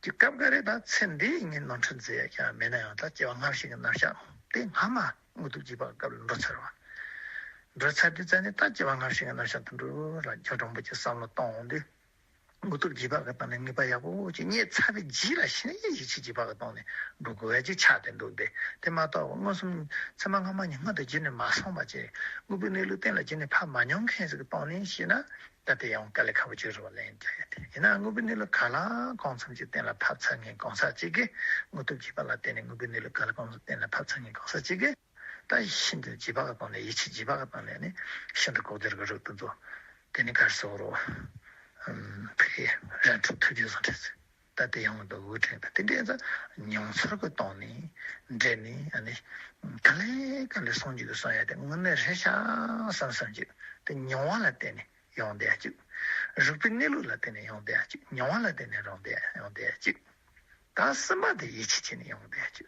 ཅིག་སྐབས་འགའ་རེ་ད་ཚེ་འདིའི་ངས་ནོར་འཁྲུལ་འཛེམ་ཡ་ཁྱོན་མེད་ན་ཡང་། ད་སྐྱེ་བ་སྔ་ཕྱི་གི་རྣམ་གཞག་དེ་སྔ་མ་དངོས་སྟོབས་རྒྱས་པ་སྐབས་ལ་འགྲོ་ཚར་བ། འགྲོ་ཚར་དུས་ཙ་ནས་ད་སྐྱེ་བ་སྔ་ཕྱི་གི་རྣམ་གཞག་དེ་འདྲ་ལ་རྒྱུན་དྲང་པོ་ཅིག་བསམ་བློ་གཏོང་འོང་དུས། དངོས་སྟོབས་རྒྱས་པ་གི་སྟེང་ནས་ངེས་པ་ཡག་པོ་ཅིག་རྙེད་ཚར་བའི་རྗེས་ལ་ཕྱིན་ནས་ཡིད་ཆེས་རྒྱས་པ་གི་སྟེང་ནས་འགྲོ་དགོས་པ་ཅིག་ཆགས་ཏེ་འདུག་སྟེ། དེ་མ་གཏོགས་མངོན་སུམ་ཚད་མ་སྔ་མ་ཉིད་སྔོན་དུ་བརྗོད་ནས་མ་སོང་བ་ཅིག་དངོས་པོའི་གནས་ལུགས་གཏན་ལ་ཕབ་མ་མྱོང་མཁན་ཞིག་གི་སྟེང་ནས་བཤད་ན། ད་དེ་ཡང་དཀའ་ལས་ཁག་པོ་ཅིག་རེད་པ། ལན་རྒྱག་ཡ་དེ་ཡིན་ན། དངོས་པོའི་གནས་ལུགས་གང་ལ་གང་འཚམ་ཅིག་གཏན་ལ་ཕབ་ཚར་མཁན་གང་ཟག་ཅིག་གིས་དངོས་སྟོབས་རྒྱས་པ་ལ་བརྟེན་ནས་དངོས་པོའི་གནས་ལུགས་གང་ལ་གང་འཚམ་གཏན་ལ་ཕབ་ཚར་མཁན་གང་ཟག་ཅིག་གིས། ད་ཤིན་ཏུ་རྒྱས་པ་གི་སྟེང་ནས། ཡིད་ཆེས་རྒྱས་པ་གི་སྟེང་ནས་ནི་ཤིན་ཏུ་ལྐོག་གྱུར་གྱི་རིགས་དེ་ཚོ། དེ་ནི་ག་རེ་ཟེར་རོ། ཕ་གི་ར་འཕྲོད་ཐུབ་རྒྱུ་བཟོ་འདྲ་ཟེར། ད་དེ་ཡང་དུ་འུ་ཕྲེང་དང་དེ་འདྲའི་ཚོ་མྱོང་ཚོར་གྱི་སྟེང་ནས་འདྲེས་ནས། ཨ་ནི་ག་ལེ་ག་ལེ་སངས་རྒྱས་ཀྱིས་གསུང་ཡ་དེ་དངོས་གནས་རེད་ཤག་བསམ་བསམ་ཅིག་དེ་མྱོང་བ་ལ་བརྟེན་ནས་ཡོང་བསྡད་ཡ་ཅིག་རིག་པའི་གནས་ལུགས་ལ་བརྟེན་ནས་ཡོང་བསྡད་ཡ་ཅིག་མྱོང་བ་ལ་བརྟེན་ནས་རང་བསྡད་ཡ་ཡོང་བསྡད་ཡ་ཅིག་ད་སེམས་པ་དེ་ཡིད་ཆེས་བྱས་ནས་ཡོང་བསྡད་ཡ་ཅིག་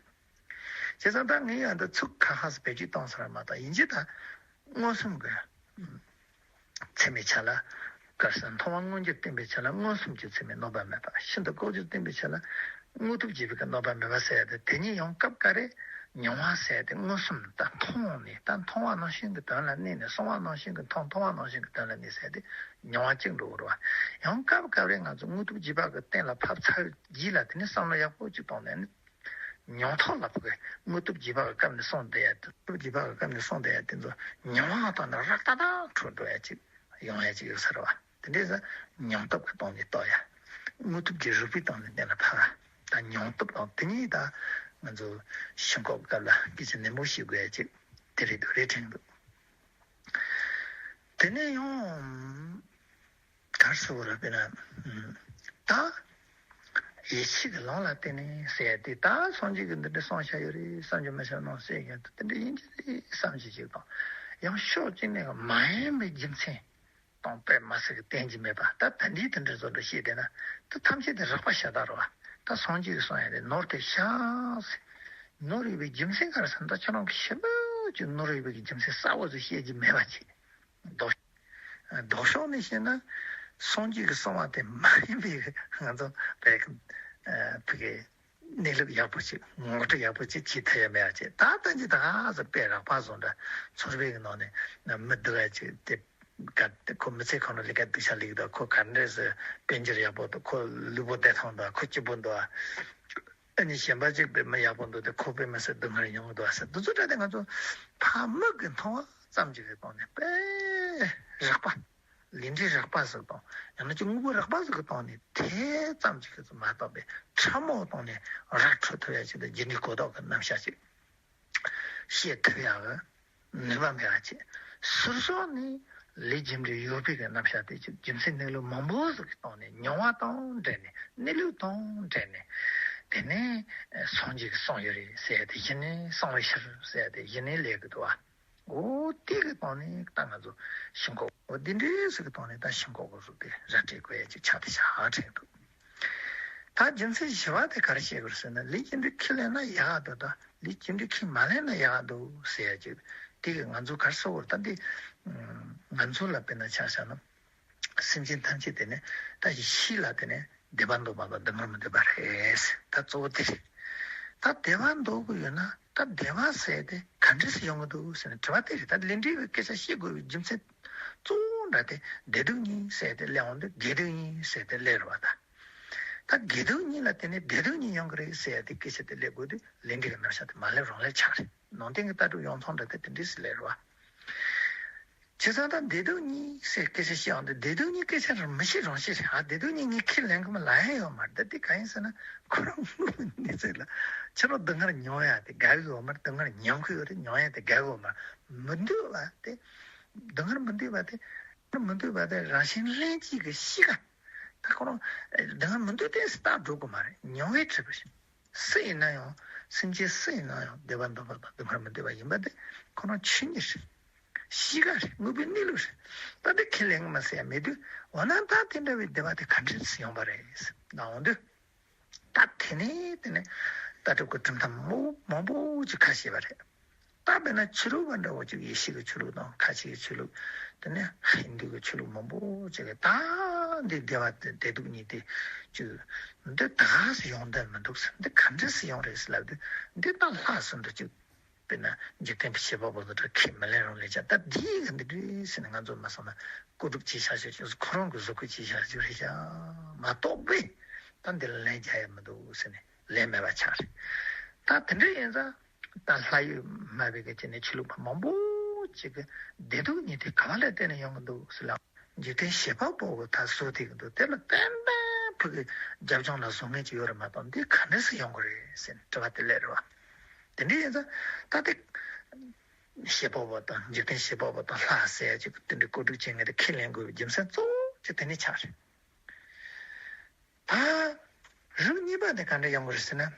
བྱས་ཙང་ད་ངས་ཡང་འདི་ཚིག་ཁ་ཁ་སུ་བེད་སྤྱོད་བཏང་ས་ར་མ་གཏོགས། ཡིན་གཅིག་ད་མངོན་སུམ་གྱི་ཚད་མའི་ཆ་ལ། ག་རེ་ཟེར། མཐོང་བ་མངོན་གྱུར་བསྟན་པའི་ཆ་ལ་མངོན་སུམ་གྱི་ཚད་མས་གནོད་པ་མེད་པ། ཤིན་ཏུ་ལྐོག་གྱུར་བསྟན་པའི་ཆ་ལ་དངོས་སྟོབས་རྒྱས་པའི་གནོད་པ་མེད་པ་ཟེར་ཡ་དེ། དེ་གཉིས་ཡང་སྐབས་འགའ་རེ་མྱོང་བ་ཟེར་ཡ་དེ་མངོན་སུམ་ད་མཐོང་ནས། ད་མཐོང་བ་ནང་བཞིན་གྱི་དོན་ལ་གནས་ནས། གསུང་བ་ནང་བཞིན་གྱི་མཐོང་། མཐོང་བ་ནང་བཞིན་གྱི་དོན་ལ་གནས་ཟེར་ཡ་དེ་མྱོང་བ་གཅིག་འགྲོ་གི་རེད་པ། ཡང་སྐབས་འགའ་རེ་ང་ཚོ་དངོས་སྟོབས་རྒྱས་པ་གི་གཏན་ལ་ཕབ་ཚར་རྗེས་ལ་དེ་ནས་བསམ་བློ་ཡག་པོ་ཅིག་བཏང་ནས་ནི། མྱོང་ཐོག་ལ་ཕོག་གི། དངོས་སྟོབས་རྒྱས་པ་གི་སྐབས་ནས་གསུངས་བསྡད་ཡ། དངོས་སྟོབས་རྒྱས་པ་གི་སྐབས་ནས་གསུངས་བསྡད་ཡ་དེ་ཚོ་མྱོང་བ་དང་ནི་རགས་ཏག་ཏག་འཕྲོད་འགྲོ་ཡ་ཅིག་ཡོང་ཡ་ཅིག་ཡོད་ས་རེད་པ། དེ་འདྲའི་ས་མྱོང་སྟོབས་ཀྱི་སྟེང་ནས་རྟོགས་ཡ། དངོས་སྟོབས་ཀྱི་རིགས་པའི་སྟེང་ནས་གཏན་ལ་ཕབ་པ་དང་། མྱོང་སྟོབས་དང་དེ་གཉིས་ད་ང་ཚོ་ཞེན་ཁོག་སྐབས་ལ་སྐད་ཆ་ནན་པོ་བཤད་དགོས་ཡ་ཅིག་དེ་རེད་འདུག་རེད་དྲན་འདུག་དེ་ནས་ཡང་ག་རེ་ཟེར་དགོས་རེད། དཔེར་ན། ཨ། ད་ཡིད་ཆེས་ཀྱི་ལམ་ལ་བརྟེན་ནས་ཟེར་ཡ་དེ། ད་སངས་རྒྱས་ཀྱིས་འདི་འདྲ་གསུངས་བཞག་ཡོད་རེད། བསམ་གྱིས་མི་ཁྱབ་རྣམས་ཟེར་མཁན་དེ་དེ་འདྲ་ཡིན་གྱི་རེད་བསམ་གྱི་ཅིག་དང་། ཡང་ཕྱོགས་གཅིག་ནས་མ་ཡིན་པའི་རྒྱུ་མཚན་དང་དཔེ་མི་སྲིད་ཀྱི་བསྟན་གྱི་མེད་པ། ད་ད་འདིའི་དེ་འདྲ་བཟོ་འདྲ་བཤད་བསྡད་ན། ད་ཐམས་ཅད་དེ་རགས་པ་ཤ་སྟག་རེད་པ། ད་སངས་རྒྱས་ཀྱིས་གསུངས་ཡ་དེ་ནོར་དེ་ཤག་ཟེར། ནོར་ཡོད་པའི་རྒྱུ་མཚན་ག་རེ་ཟེར་ན། ད་ཁྱོད་རང་གིས་ཞེ་པོ་ཅིག་ནོར་ཡོད་པའི་རྒྱུ་མཚན་གསལ་པོ་ཟིག་བཤད་རྒྱུ་མེད་པ་ཅིག་ལྡོག་ལྡོག་ཕྱོགས་ནས་བཤད་ན། སངས་རྒྱས་ཀྱིས་གསུངས་པ་དེ་མ་ཡིན་པའི་ང་ཚོ་བོད་ཀྱི་ཨ་ཕ་གི་གནས་ལུགས་ཡག་པོ་ཅིག་ངོ་སྤྲོད་ཡག་པོ་ཅིག་བྱེད་ཐུབ་ཡ་མེད་པ་ཅིག་ད་ལྟ་ཅི་ད་ག་ཟེ་དཔེ་རགས་པ་བཟོ་འདྲ། ཚོར་བའི་ནང་ནས་མི་སྡུག་པ་ཅིག་དེ་ག་དེ་ཁོ་མི་ཚེ་གང་རུང་ལས་ཀ་སྡུག་ཤ་ལས་ཀྱི་འདུག་ཁོ་ག་འདྲ་ཟེ་དཔལ་འབྱོར་ཡག་པོ་འདུག་ཁོ་ལུས་པོ་བདེ་ཐང་འདུག་ཁོ་སྐྱིད་པོ་འདུག་ཨ་ནི་གཞན་པ་ཅིག་དཔེ་མི་ཡག་པོ་འདུག་དེ་ཁོ་དཔེ་མི་སྲིད་སྡུག་བསྔལ་མྱོང་གི་འདུག་ཟེར། འདི་ཚོ་འདྲ་དེ་ང་ཚོ་ཕ་མིག་གིས་མཐོང་བ་ཙམ་ཅིག་གི་སྟེང་ནས། དཔེ་རགས་པ། ལས་འབྲས་རགས་པ་ཟིག་དང་། ཡང་ན་ཅིག་དངོས་པོ་རགས་པ་ཟིག་གི་སྟེང་ནས་དེ་ཙམ་ཅིག་གི་ཚོ་མ་གཏོགས་པའི་ཕྲ་མོ་སྟེང་ནས་ར་འཕྲོད་ཐུབ་ཡ་ཅིག་དང་། རྒྱུ་འབྲས་གོ་ལྡོག་གི་རྣམ་གཞག་ཅིག་བཤད་ཐུབ་ཡ་གི་ནུས་པ་མེད་པ་ཅིག་ཟུར་ཕྱོགས་ནས་ལས་རྒྱུ་འབྲས་ཡོད་པའི་གི་རྣམ་གཞག་དེ་ཅིག་རྒྱུ་མཚན་གནས་ལུགས་མང་པོ་ཟིག་གི་སྟེང་ནས། མྱོང་བ་དང་འབྲེལ་ནས། གནས་ལུགས་དང་འབྲེལ་ནས། དེ་ནས་སངས་རྒྱས་ཀྱིས་གསུངས་ཡོད་རེད་ཟེར་ཡ་དེ་གཞི་ནས། གསུངས་པའི་ཕྱིར་ཟེར་ཡ་དེ་གཞི་ནས་ལས་གི་འདུག་པ། འོ་དེ་གི་སྟེང་ནས་ད་ང་ཚོ་ཞེན་ཁོག་འོ་དེ་འདྲའི་ཟིག་གི་སྟེང་ནས་ད་ཞེན་ཁོག་གི་གཟུགས་དེ་ར་སྤྲོད་དགོས་ཡ་ཅིག་ཆགས་བསྡད་ཤག་དྲན་འདུག་ད་རྒྱུ་མཚན་བཞི་པ་དེ་ག་རེ་བཤད་དགོས་ཟེར་ན། ལས་རྒྱུ་འབྲས་ཁས་ལེན་ན་ཡག་ག་འདུག་ད་ལས་རྒྱུ་འབྲས་ཁས་མ་ལེན་ན་ཡག་ག་འདུག་ཟེར་ཡ་ཅིག་དེ་གི་ང་ཚོ་ག་རེ་ཟེར་དགོས་རེད། ད་འདི་ང་ཚོ་ལ་དཔེར་ན་ཆ་བཞག་ན། སེམས་ཅན་ཐམས་ཅད་དེ་ནི་ད་ཡིད་ཆེས་ལ་བརྟེན་ནས་བདེ་བ་འདོད་པ་དང་སྡུག་བསྔལ་མི་འདོད་པ་རེད། ད་གཙོ་བོ་དེ་རེད། ད་བདེ་བ་འདོད་ཀྱི་ཡོད་ན། ད་བདེ་བ་ཟེར་དེ་ག་འདྲས་སེ་ཡོང་གི་འདུག་ཟེར་ནས་དྲི་བ་དེ་རེད། ད་ལས་འབྲས་ཀྱི་སྐད་ཆ་བཤད་དགོས་པའི་རྒྱུ་མཚན་གཙོ་བོ་འདྲ་དེ། བདེ་སྡུག་གཉིས་ཟེར་དེ་སླེབས་འོང་དུས། དགེ་སྡིག་གཉིས་ཟེར་དེ་སླེབས་རེད་པ། ད་ད་དགེ་སྡིག་གཉིས་ལ་བརྟེན་ནས་བདེ་སྡུག་གཉིས་ཡོང་གི་རེད་ཟེར་ཡ་དེ་སྐད་ཆ་དེ་སླེབས་དགོས་དུས། ལས་འབྲས་ཀྱི་རྣམ་གཞག་དེ་མ་སླེབས་རང་སླེབས་ཆགས་རེད། ནང་བསྟན་གྱི་ལྟ་གྲུབ་ཡོངས་གྲགས་འདྲ་དེ་དེ་འདྲས་སེ་སླེབས་རེད་པ། བྱས་ཙང་ད་བདེ་སྡུག་གཉིས་ཟེར་སྐད་ཆ་བཤད་ཡོང་དུས། བདེ་སྡུག་གཉིས་སྐད་ཆ་རང་མི་བཤད་རང་བཤད་རེད། ཨ། བདེ་སྡུག་གཉིས་ངས་ཁས་ལེན་གི་མིན་ལབ་ཡ་ཡོད་མ་རེད། ད་དེ་གང་ཡིན་ཟེར་ན། ཁོ་རང་དངོས་པོའི་གནས་ཚུལ་ལ་ཁྱེད་རང་སྡུག་བསྔལ་མྱོང་ཡ་དེ་དགའ་གི་ཡོད་མ་རེད། སྡུག་བསྔལ་མྱོང་གི་ཡོད་རེད། མྱོང་ཡ་དེ་དགའ་གི་ཡོད་མ་རེད། མི་འདོད་པ་དེ། སྡུག་བསྔལ་མི་འདོད་པ་དེ། མི་འདོད་པ་དེ་རང་བཞིན་ལྷན་སྐྱེས་ཀྱི་གཤིས་ཀ། ད་ཁོ་རང་སྡུག་བསྔལ་མི་འདོད་དེ་སྟག་འགྲོ་དགོས་མ་རེད། མྱོང་བས་གྲུབ་པ་ཞིག་སུ་ཡིན་ན་ཡང་། སེམས་ཅན་སུ་ཡིན་ན་ཡང་བདེ་བ་འདོད་པ་དང་སྡུག་བསྔལ་མི་འདོད་པ་ཡིན་པ་དེ་ཁོ་རང་ཆོས་ཉིད་རེད། གཤིས་ཀ་རེད། དངོས་པོའི་གནས་ལུགས་རེད། ད་དེ་ཁས་ལེན་གི་མ་ཟེར་ཡ་མེད་དུས། འོ་ན་ད་དེ་འདྲ་བའི་བདེ་བ་དེ་ག་འདྲས་སེ་ཡོང་པ་རེད་ཟེར་ན། འོང་དུས། ད་དེ་ནས་དེ་ནས་ལྟ་གྲུབ་ཀྱི་གྲུབ་མཐའ་མང་པོ་མང་པོ་ཅིག་ཁ་ཕྱེས་པ་རེད། ད་དཔེར་ན་ཆོས་ལུགས་པ་འདྲ་བོ་ཅིག་ཡེ་ཤུ་གི་ཆོས་ལུགས་དང་། ཁ་ཆེ་གི་ཆོས་ལུགས། དེ་ནས་ཧིན་དུ་གི་ཆོས་ལུགས་མང་པོ་ཅིག་གིས་ད་འདི་བདེ་བ་དེ། བདེ་སྡུག་གཉིས་དེ་ཅིག་འདི་ད་ག་སེ་ཡོང་དོན་མི་འདུག་ཟེར། འདི་ག་འདྲས་སེ་ཡོང་རེད་ཟེར་ལབ་དུས། འདི་ད་ལྷག་བསམ་དུ་ཅིག་དཔེར་ན་འཇིག་རྟེན་པའི་བྱེད་པ་པོ་དེ་འདྲ་ཁས་མི་ལེན་རུང་ལེན་བྱ། ད་འདི་གི་འདི་འདྲ་ཟེར་ནས་ང་ཚོ་མ་སོང་ན་ཀོ་སྒྲུབ་བྱས་བཞག་ཆོག་ཆོག་ཁོ་རང་གི་བཟོ་བཀོད་བྱས་བཞག་རྒྱུ་རེད་བཞག་མ་གཏོགས་པས། ད་འདི་ལ་ལན་རྒྱག་ཡ་མི་འདུག་ཟེར་ནས་ལན་མེད་པ་ཆགས་རེད། ད་དེ་འདྲ་ཡིན་ཙང་ད་ལྷ་ཡུལ་སྨད་པའི་གི་ཆེད་ནས་ཆོས་ལུགས་པ་མང་པོ་ཅིག་གི་བདེ་སྡུག་གཉིས་དེ་ག་བ་ལ་བརྟེན་ནས་ཡོང་གི་འདུག་ཟེར་ལ། འཇིག་རྟེན་བྱེད་པ་པོ་གི་ད་བཟོ་བསྡད་ཀྱི་འདུག་དེ་ལ་ཏན་ཏན་ཕ་གི་རྒྱབ་ལྗོངས་ལ་བཟོ་མཁན་ཅིག་ཡོད་རེད་མ་གཏོགས་འདི་ག་འདྲས་སེ་ཡོང་གི་རེད་ཟེར་ནས་དྲི་བ་དེ་སླེབས་རེད་བ། དེ་འདྲ་ཡིན་ཙང་ད་དེ་བྱེད་པ་པོ་དང་འཇིག་རྟེན་བྱེད་པ་པོ་དང་ལྷ་ཟེར་ཡ་ཅིག་དེ་འདྲའི་བཀོད་སྒྲིག་བྱེད་མཁན་དེ་ཁས་ལེན་དགོས་པའི་རྒྱུ་མཚན་གཙོ་བོ་ཅིག་དེ་ནས་ཆགས་རེད། ད་རིགས་གཉིས་པ་དེ་ག་འདྲ་ཡོང་གི་རེད་ཟེར་ན།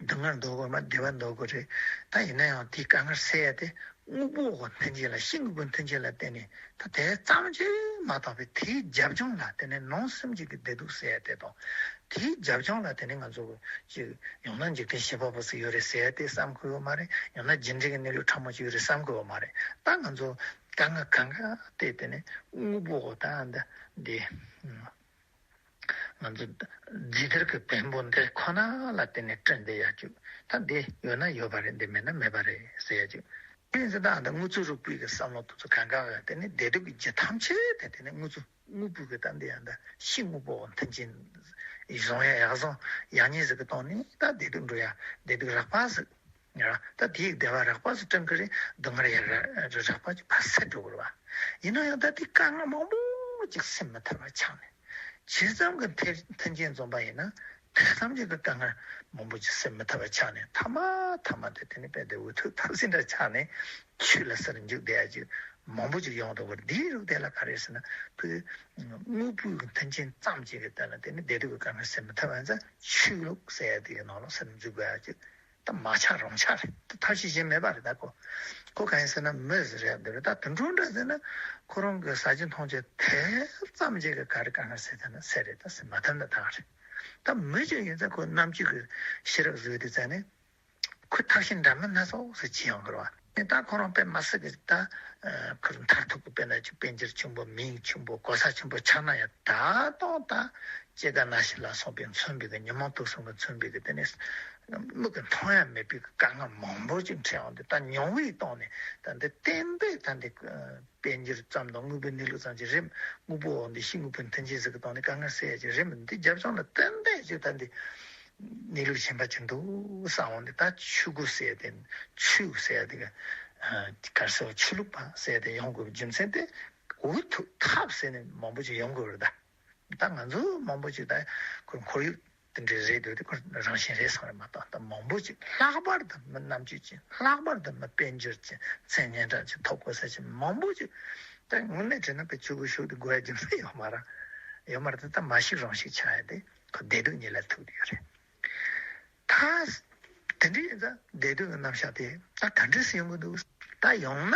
སྡུག་བསྔལ་འདོད་དགོས་མ་བདེ་བ་འདོད་དགོས་རེད། ད་ཡིན་ན་ཡང་དེའི་དཀའ་ངལ་སེལ་ཡ་དེ་དངོས་པོ་གི་མཐུན་རྐྱེན་ལ་ཕྱི་དངོས་པོའི་མཐུན་རྐྱེན་ལ་བརྟེན་ནས་ད་དེ་ཙམ་གྱིས་མ་གཏོགས་པའི་དེའི་རྒྱབ་ལྗོངས་ལ་བརྟེན་ནས་ནང་སེམས་ཀྱི་བདེ་སྡུག་སེལ་ཡ་དེ་དང་། དེའི་རྒྱབ་ལྗོངས་ལ་བརྟེན་ནས་ང་ཚོ་གི་ཅིག་ཡང་ན་འཇིག་རྟེན་བྱེད་པ་པོ་ཟིག་ཡོད་རེད་ཟེར་ཡ་དེ་བསམ་དགོས་ཡོད་མ་རེད། ཡང་ན་རྒྱུ་འབྲས་ཀྱི་གནས་ལུགས་ཕྲ་མོ་ཅིག་ཡོད་རེད་བསམ་དགོས་ཡོད་མ་རེད། ད་ང་ཚོ་དཀའ་ངལ་གང་ག་དེ་དེ་ནས་དངོས་པོ་གི་ད་འདི་འདི། ང་ཚོ་ཇི་ལྟར་གྱི་བེམ་པོ་འདི་ཁོ་ན་ལ་བརྟེན་ནས་བསྐྲུན་བསྡད་ཡ་ཅིག་ད་འདི་ཡོད་ན་ཡོད་པ་རེད། འདི་མེད་ན་མེད་པ་རེད་ཟེར་ཡ་ཅིག་དེ་ཡིན་ཙང་ད་ལྟ་དངོས་གཙོ་རིག་པའི་གི་བསམ་བློ་དེ་ཚོ་གང་ག་གི་དེ་ནི་བདེ་སྡུག་གི་རྒྱུ་ཐམས་ཅད་དེ་དེ་ནི་དངོས་གཙོ་དངོས་པོའི་གི་ད་འདི་ཡང་ད་ཕྱི་དངོས་པོ་མཐུན་རྐྱེན་བཟུང་ཡ་ཡག་བཟང་ཡག་ཉེས་ཟིག་གི་སྟེང་ནས་ད་བདེ་སྡུག་འགྲོ་ཡ་བདེ་སྡུག་རགས་པ་ཟིག་ཡང་ད་དེའི་བདེ་བ་རགས་པ་ཞིག་བསྐྲུན་གྱི་རེད། སྡུག་བསྔལ་ཡང་རགས་པ་ཞིག་ཕར་སེལ་འགྲོ་དགོས་རེད་བ། ཡིན་ན་ཡང་ད་དེ་དཀའ་ངལ་མང་པོ་ཅིག་སེལ་མི་ཐུབ་པ་ཆགས་ནས། ཇི་ཙམ་གྱི་མཐུན་མཐུན་རྐྱེན་འཛོམས་པ་ཡིན་ན་དེ་ཙམ་གྱི་དཀའ་ངལ་མང་པོ་ཅིག་སེལ་མི་ཐུབ་པ་ཆགས་ནས། ཐ་མ་ཐ་མ་དེ་དེ་ནི་དཔེ་དེ་འུ་ཐུག་ཐབས་ཟིན་འདྲ་ཆགས་ནས་ཆོས་ལ་ཟེར་འཇུག་བསྡད་ཡ་ཅིག་མང་པོ་ཅིག་ཡོང་འདུག་གི་རེད། དེའི་རིགས་དེ་ལ་ག་རེ་ཟེར་ན་ཕ་གི་དངོས་པོའི་མཐུན་རྐྱེན་ཙམ་ཅིག་གི་སྟེང་ལ་དེ་ནི་བདེ་སྡུག་གི་དཀའ་ངལ་སེལ་མི་ཐུབ་པ་ཡིན་ཙང་ཆོས་ལུགས་ཟེར་ཡ་དེ་གི་ནང་ལ་ཟེར་འཇུག་དགོས་ཡ་ཅིག་ད་མ་ཆགས་རང་ཆགས་རེད། ད་ཐབས་ཤེས་གཞན་མེད་པ་རེད། ད་ཁོ་ཁོ་གང་ཡིན་ཟེར་ན་མི་ཟེར་ཡ་འདི་རེད། ད་དུད་འགྲོ་འདྲ་ཟེར་ན་ཁོ་རང་གི་ཟ་རྒྱུ་འཐུང་རྒྱུ་དེ་ཙམ་ཅིག་གི་ག་རེ་དཀའ་ངལ་སེལ་ཐུབ་ན་སེལ་རེད། ད་སེལ་མ་ཐུབ་ན་ད་ག་རེད། ད་མི་ཅིག་ཡིན་ཙང་ཁོ་རྣམ་དཔྱོད་ཀྱི་ཤེས་རབ་བཟོས་དུས་ཙང་ནས་ཁོ་ཐབས་ཤེས་འདྲ་མིན་སྣ་ཚོགས་སུ་བྱེད་ཡོང་གི་རེད་བ། ད་ཁོ་རང་དཔེ་མ་སྲིད་ཀྱི་ད་ཁོ་རང་མཐར་ཐུག་གི་དཔེར་ན་ཅིག་དཔལ་འབྱོར་ཆེན་པོ་མིང་ཆེན་པོ་གོ་ས་ཆེན་པོ་ཆགས་ན་ཡང་ད་དུང་ད་སྐྱེ་རྒ་ན་འཆི་ལ་སོགས་པའི་མཚོན་པའི་གི་ཉོན་མོངས་དུག་གསུམ་གྱིས་མཚོན་པའི་གི་དེ་ནས་མིག་གིས་མཐོང་ཡ་མེད་པའི་གི་དཀའ་ངལ་མང་པོ་ཅིག་འཕྲད་ཡོང་དུས། ད་མྱོང་བའི་སྟེང་ནས་ད་འདི་ཏན་ཏན་ད་འདི་དཔལ་འབྱོར་ཙམ་དང་དངོས་པོའི་གནས་ལུགས་ཙམ་གྱི་རིམ་དངོས་པོ་འོག་འདི་ཕྱི་དངོས་པོའི་མཐུན་རྐྱེན་ཟིག་གི་སྟེང་ནས་དཀའ་ངལ་སེལ་ཡ་གྱི་རིམ་འདི་རྒྱབ་ལྗོངས་ལ་ཏན་ཏན་ཅིག་ད་འདི་གནས་ལུགས་གཞན་པ་ཅིག་འདུག་བསམ་འོང་དུས། ད་ཆོས་སྒོ་ཟེར་ཡ་དེ་ཆོས་ཟེར་ཡ་དེ་ག་ག་རེ་ཟེར་བ། ཆོས་ལུགས་པ་ཟེར་ཡ་དེ་ཡོང་དགོས་པའི་རྒྱུ་མཚན་དེ་འུ་ཐུག་ཐབས་ཟེར་ནས་མང་པོ་ཅིག་ཡོང་དགོས་རེད་ད། ད་ང་ཚོ་མང་པོ་ཅིག་ད་ཁོ་ཁོར་ཡུག་དེ་འདྲའི་རེད་འདུག་དེ་ཁོ་རང་བཞིན་རེད་བསམ་རེད་མ་གཏོགས། ད་མང་པོ་ཅིག་ལྷག་པར་དུ་མི་རྣམ་དཔྱོད་ཅན། ལྷག་པར་དུ་མི་དཔལ་འབྱོར་ཅན། མཚན་སྙན་གྲགས་ཅན། ཐོབ་གོ་ས་ཅན་མང་པོ་ཅིག་ད་དངོས་གནས་དྲིས་ན་དཔེ་ཆོས་སྒོ་ཞུགས་དེ་དགོས་ཡ་རྒྱུ་མཚན་ཡོད་མ་རེད། ཡོད་མ་རེད་དེ། ད་མ་ཞུགས་རང་ཞུགས་ཆགས་ཡ་དེ་ཁོ་བདེ་སྡུག་གཉིས་ལ་ཐུག་བསྡད་ཡོད་རེད། ད་དེ་འདྲ་ཡིན་ཙང་བདེ་སྡུག་གི་རྣམ་གཞག་དེ་ད་ག་འདྲ་སེ་ཡོང་གི་འདུག་ད་ཡང་ན་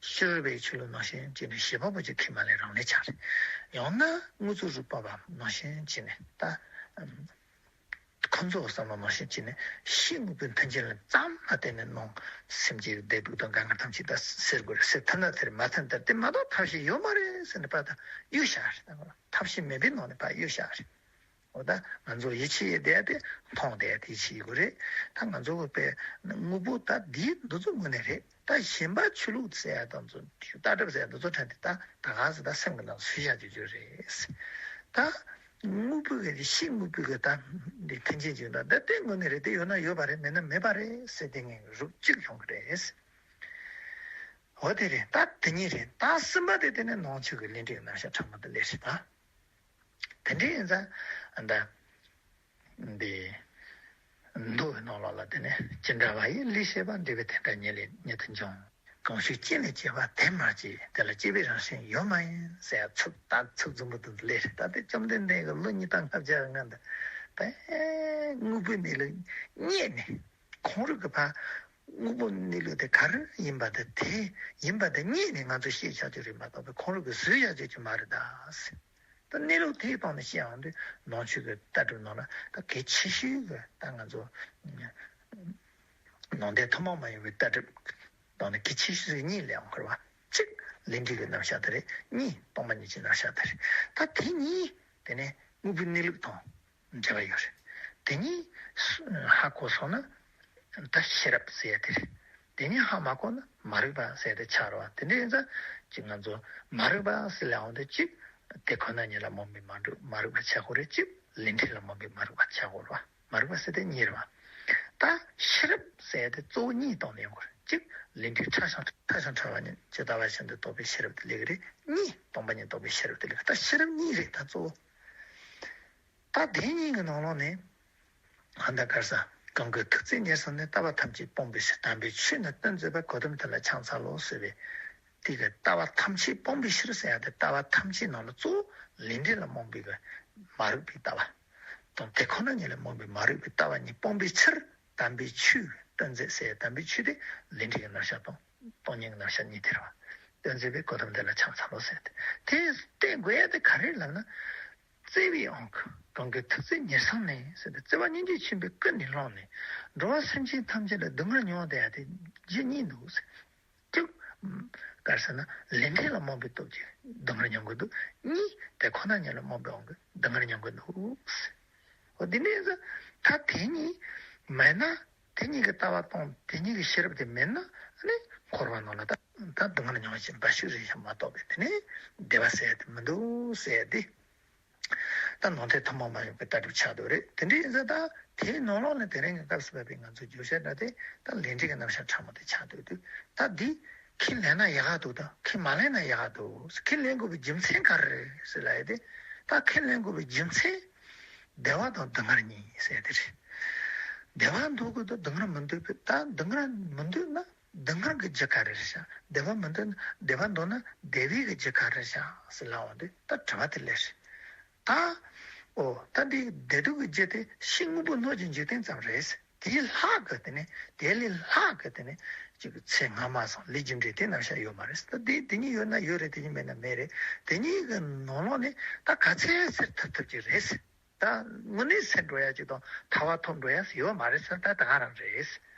ཤེས་རབ་པའི་ཆོས་ལུགས་ནང་བཞིན་བྱས་ནས་བྱེད་པ་པོ་ཅིག་ཁས་མ་ལེན་རང་ལེན་ཆགས་རེད། ཡང་ན་དངོས་གཙོ་རིག་པ་བ་ནང་བཞིན་བྱས་ནས་ད་ཁོ་ཚོ་བསམ་བློ་ནང་བཞིན་བྱས་ནས་ཕྱི་དངོས་པོའི་མཐུན་རྐྱེན་ལ་ཙམ་ལ་བརྟེན་ནས་ནང་སེམས་ཀྱི་བདེ་སྡུག་དང་དཀའ་ངལ་ཐམས་ཅད་ད་སེལ་དགོས་རེད། སེལ་ཐུབ་ན་དེ་རེད། མ་ཐུབ་ན་དེ་རེད། དེ་མ་གཏོགས་ཐབས་ཤེས་ཡོད་མ་རེད་ཟེར་ནས་ཕར་ད་གཡུག་བཞག་རེད། ད་ཐབས་ཤེས་མེད་པའི་ནང་ནས་ཕར་གཡུག་བཞག་རེད། འོ་ད་ང་ཚོ་ཡིད་ཆེས་ཡོད་བསྡད་དེ་མཐོང་བསྡད་དེ་ཡིད་ཆེས་ཡོད་དགོས་རེད། ད་ང་ཚོ་གི་དཔེ་དངོས་པོ་ད་འདི་འདི་ཚོ་དངོས་གནས་རེད། ད་གཞན་པ་ཆོས་ལུགས་ཟེར་ཡ་དང་ཚོ་ལྟ་གྲུབ་ཟེར་ཡ་འདི་ཚོ་དྲན་དེ་ད་ད་ག་ཟེ་ད་སེམས་ཀྱི་ནང་སུས་བཞག་རྒྱུ་རྒྱུ་རེད། ད་དངོས་པོ་གི་ཕྱི་དངོས་པོ་གི་ད་འདི་མཐུན་རྐྱེན་ཅིག་ད་ད་དེ་དངོས་གནས་རེད། དེ་ཡོད་ན་ཡོད་པ་རེད། མེད་ན་མེད་པ་རེད་ཟེར་དེ་ངས་རུབ་གཅིག་ཡོང་གི་རེད། འོ་དེ་རེད། ད་དེ་གཉིས་རེད། ད་གསུམ་པ་དེ་དེ་ནས་ནང་ཆོས་ཀྱི་ལས་འབྲས་ཀྱི་རྣམ་གཞག་ཕྲ་མོ་དེ་ལས་རེད་ད། དེ་འདྲ་ཡིན་ཙང་ད་འདི་མདོ་ནང་ལོགས་ལ་དེ་ནས་ཅི་འདྲ་བ་ཡི་ལས་བྱས་པ། འབྲས་བུ་དེ་འདྲ་ཉིད་ལས་ཉིད་དུ་འབྱུང་། གང་ཞིག་རྐྱེན་ལས་སྐྱེས་པ་དེ་མ་སྐྱེས། དེ་ལ་སྐྱེ་བའི་རང་བཞིན་ཡོད་མ་ཡིན་ཟེར་ཡ་ཚིག་ད་ཚིག་རྫུན་པོ་དེ་ལས་རེད། ད་དེ་བཅོམ་ལྡན་འདས་ཀྱིས་ལོ་ཉིས་སྟོང་ལྔ་བརྒྱ་ལྔ་འདི་ད་དངོས་པོའི་གནས་ལུགས་རྙེད་ནས་ཁོང་རང་གི་ཕ་དངོས་པོ་གནས་ལུགས་དེ་ག་རེ་ཡིན་པ་དེ་དེ་ཡིན་པ་དེ་རྙེད་ནས་ང་ཚོས་ཤེས་བྱ་རྒྱུ་རེད་མ་གཏོགས་པའི་ཁོང་རང་གིས་བཟོས་བྱ་རྒྱུ་ཅིག་མ་རེད་ད་ཟེར། ད་གནས་ལུགས་དེའི་སྟེང་ནས་བཤད་ཡོང་དུས་ནང་ཆོས་ཀྱི་ལྟ་གྲུབ་ནང་ལ་ད་གལ་ཆེ་ཤོས་ཀྱི་ད་ང་ཚོ་ནང་བསྟན་ཐུན་མོང་མ་ཡིན་པའི་ལྟ་གྲུབ་སྟེང་ནས་གལ་ཆེ་ཤོས་ཀྱི་གཉིས་སླེབས་ཡོང་གི་རེད་བ། གཅིག་ལས་འབྲས་ཀྱི་རྣམ་གཞག་དེ་རེད། གཉིས་སྟོང་པ་ཉིད་ཀྱི་རྣམ་གཞག་དེ་རེད། ད་དེ་གཉིས་དེ་ནས་དངོས་པོའི་གནས་ལུགས་དང་འབྲེལ་བ་ཡོད་རེད། དེ་གཉིས་ཧ་གོ་སོང་ན་ད་ཤེས་རབ་ཟེར་ཡ་དེ་རེད། དེ་གཉིས་ཧ་མ་གོ་ན་མ་རིག་པ་ཟེར་ཏེ་ཆགས་རེད་བ། དེ་འདྲ་ཡིན་ཙང་ཅིག་ང་ཚོ་མ་རིག་པ་ཟེར་ལབ་ཡོང་དུས་གཅིག་དེ་ཁོ་ན་ཉིད་ལ་རྨོངས་པའི་མ་རིག་མ་རིག་པ་ཆགས་ཀྱི་རེད། གཅིག་ལས་འབྲས་ལ་རྨོངས་པའི་མ་རིག་པ་ཆགས་ཀྱི་རེད་བ། མ་རིག་པ་ཟེར་དེ་གཉིས་རེད་བ། ད་ཤེས་རབ་ཟེར་དེ་གཙོ་བོ་གཉིས་སྟོང་ནས་ཡོང་གི་རེད། གཅིག་ལས་འབྲས་ཕྲ་ཞིང་ཕྲ་ཞིང་ཕྲ་བ་ཉིད་ཇི་ལྟ་བ་བཞིན་དུ་རྟོགས་པའི་ཤེས་རབ་དེ་སླེབས་ཀྱི་རེད། གཉིས་སྟོང་པ་ཉིད་རྟོགས་པའི་ཤེས་རབ་དེ་སླེབས་ཀྱི་རེད། ད་ཤེས་རབ་གཉིས་རེད་ད་གཙོ་བོ། ད་དེ་གཉིས་ཀྱི་ནང་ལོགས་ནས་ཧ་ད་གར་ས་གང་གི་ཐུགས་བརྩེ་ཉེར་བཟུང་ནས། ལྟ་བ་ཐམས་ཅད་སྤོང་བའི་ཕྱིར། དམ་པའི་ཆོས་ནི་སྟོན་མཛད་པ། གོ་ཏམ་དེ་ལ་ཕྱག་འཚལ་ལོ་ཟེར་བའི་དེ་གི་ལྟ་བ་ཐམས་ཅད་སྤོང་བའི་ཕྱིར་ཟེར་ཡ་དེ། ལྟ་བ་ཐམས་ཅད་ནང་ལ་གཙོ་བོ་ལས་འབྲས་ལ་རྨོངས་པའི་གི་མ་རིག་པའི་ལྟ་བ་དང་། དེ་ཁོ་ན་ཉིད་ལ་རྨོངས་པའི་མ་རིག་པའི་ལྟ་བ་གཉིས་སྤོང་བའི་ཕྱིར། དམ་པའི་ཆོས་སྟོན་མཛད་ཟེར། དམ་པའི་ཆོས་དེ་ལས་འབྲས་ཀྱི་རྣམ་གཞག་དང་སྟོང་ཉིད་ཀྱི་རྣམ་གཞག་གཉིས་དེ་རེད་བ། སྟོན་མཛད་པའི་གོ་ཏམ་དེ་ལ་ཕྱག་འཚལ་ལོ་ཟེར་ཏེ། དེ་བསྟན་དགོས་ཡ་དེ་ག་རེ་ལབ་ན། བརྩེ་བའི་དབང་གིས་གང་གི་ཐུགས་བརྩེ་ཉེར་བཟུང་ནས་ཟེར་ཏེ། བརྩེ་བ་སྙིང་རྗེ་ཆེན་པོས་ཀུན་ནས་བསླངས་ནས། འགྲོ་བ་སེམས་ཅན་ཐམས་ཅད་ལ་སྡུག་བསྔལ་མྱོང་བསྡད་ཡ་དེ་རྒྱུ་གཉིས་འདུག་ཟེར། གཅིག་ག་རེ་ཟེར་ན་ལས་འབྲས་ལ་རྨོངས་པའི་སྟོབས་ཀྱིས་སྡུག་བསྔལ་མྱོང་གི་འདུག་གཉིས་དེ་ཁོ་ན་ཉིད་ལ་རྨོངས་པའི་དབང་གིས་སྡུག་བསྔལ་མྱོང་གི་འདུག་ཟེར། འོ་དེ་ནས་ད་དེ་གཉིས་མེད་ན། དེ་གཉིས་ཀྱི་ལྟ་བ་དང་དེ་གཉིས་ཀྱི་ཤེས་རབ་དེ་མེད་ན་ནི་འཁོར་བ་ནང་ལ་ད་ད་སྡུག་བསྔལ་མྱོང་བཞིན་པ་ཞིག་རེད་ཤག་མ་གཏོགས་པའི་དེ་ནས་བདེ་བ་ཟེར་ཡ་དེ་མི་འདུག་ཟེར་ཡ་དེ། ད་ནང་དོན་ཐུན་མོང་མ་ཡིན་པའི་ལྟ་གྲུབ་ཆགས་འདུག་རེད། དེ་འདྲ་ཡིན་ཙང་ད་དེའི་ནང་ལོགས་ནས་དེ་རིང་གི་སྐབས་སུ་བབས་པའི་ང་ཚོའི་བརྗོད་བྱ་འདྲ་དེ་ད་ལས་འབྲས་ཀྱི་རྣམ་གཞག་ཕྲ་མོ་དེ་ཆགས་འདུག་དུས། ད་འདི་ཁས་ལེན་ན་ཡག་ག་འདུག་དང་ཁས་མ་ལེན་ན་ཡག་ག་འདུག་ཁས་ལེན་དགོས་པའི་རྒྱུ་མཚན་ག་རེ་རེད་ཟེར་ལབ་ཡ་དེ། ད་ཁས་ལེན་དགོས་པའི་རྒྱུ་མཚན་བདེ་བ་དང་སྡུག་བསྔལ་གཉིས་ཟེར་ཡ་དེ་རེད། བདེ་བ་འདོད་དགོས་དང་སྡུག་བསྔལ་མི་འདོད་པའི། ད་སྡུག་བསྔལ་མི་འདོད་ན་སྡུག་བསྔལ་གྱི་རྒྱུ་ག་རེ་རེད་ཤག་བདེ་བ་མི་འདོད་ན། བདེ་བ་འདོད་ན་བདེ་བའི་གི་རྒྱུ་ག་རེ་རེད་ཤག་ཟེར་ལབ་འོང་དུས་ད་དྲི་བ་དེ་སླེབས་རེད། ད་འོ་ད་འདི་བདེ་སྡུག་གི་རྒྱུ་དེ་ཕྱི་དངོས་པོའི་སྣོད་ཀྱི་འཇིག་རྟེན་ཙམ་རེད། དེའི་ལྷག་གི་དེ་ནི་དེ་ལས་ལྷག་གི་དེ་ནི་ཅིག་ཚེ་སྔ་མ་སོང་ལས་རྒྱུ་འབྲས་དེ་རྣམ་གཞག་ཡོད་མ་རེད། ད་དེ་དེ་གཉིས་ཡོད་ན་ཡོད་རེད། དེ་གཉིས་མེད་ན་མེད་རེད། དེ་གཉིས་ཀྱི་ནང་ལོགས་ནས་ད་ག་ཚད་སེལ་ཐུབ་ཐུབ་ཀྱི་རེད། ད་དངོས་གནས་སེལ་འགྲོ་ཡ་ཅིག་དང་ཐར་པ་ཐོབ་འགྲོ་ཡ་ཡོད་མ་རེད་ཟེར། ད་ད་ག་རང་རེད།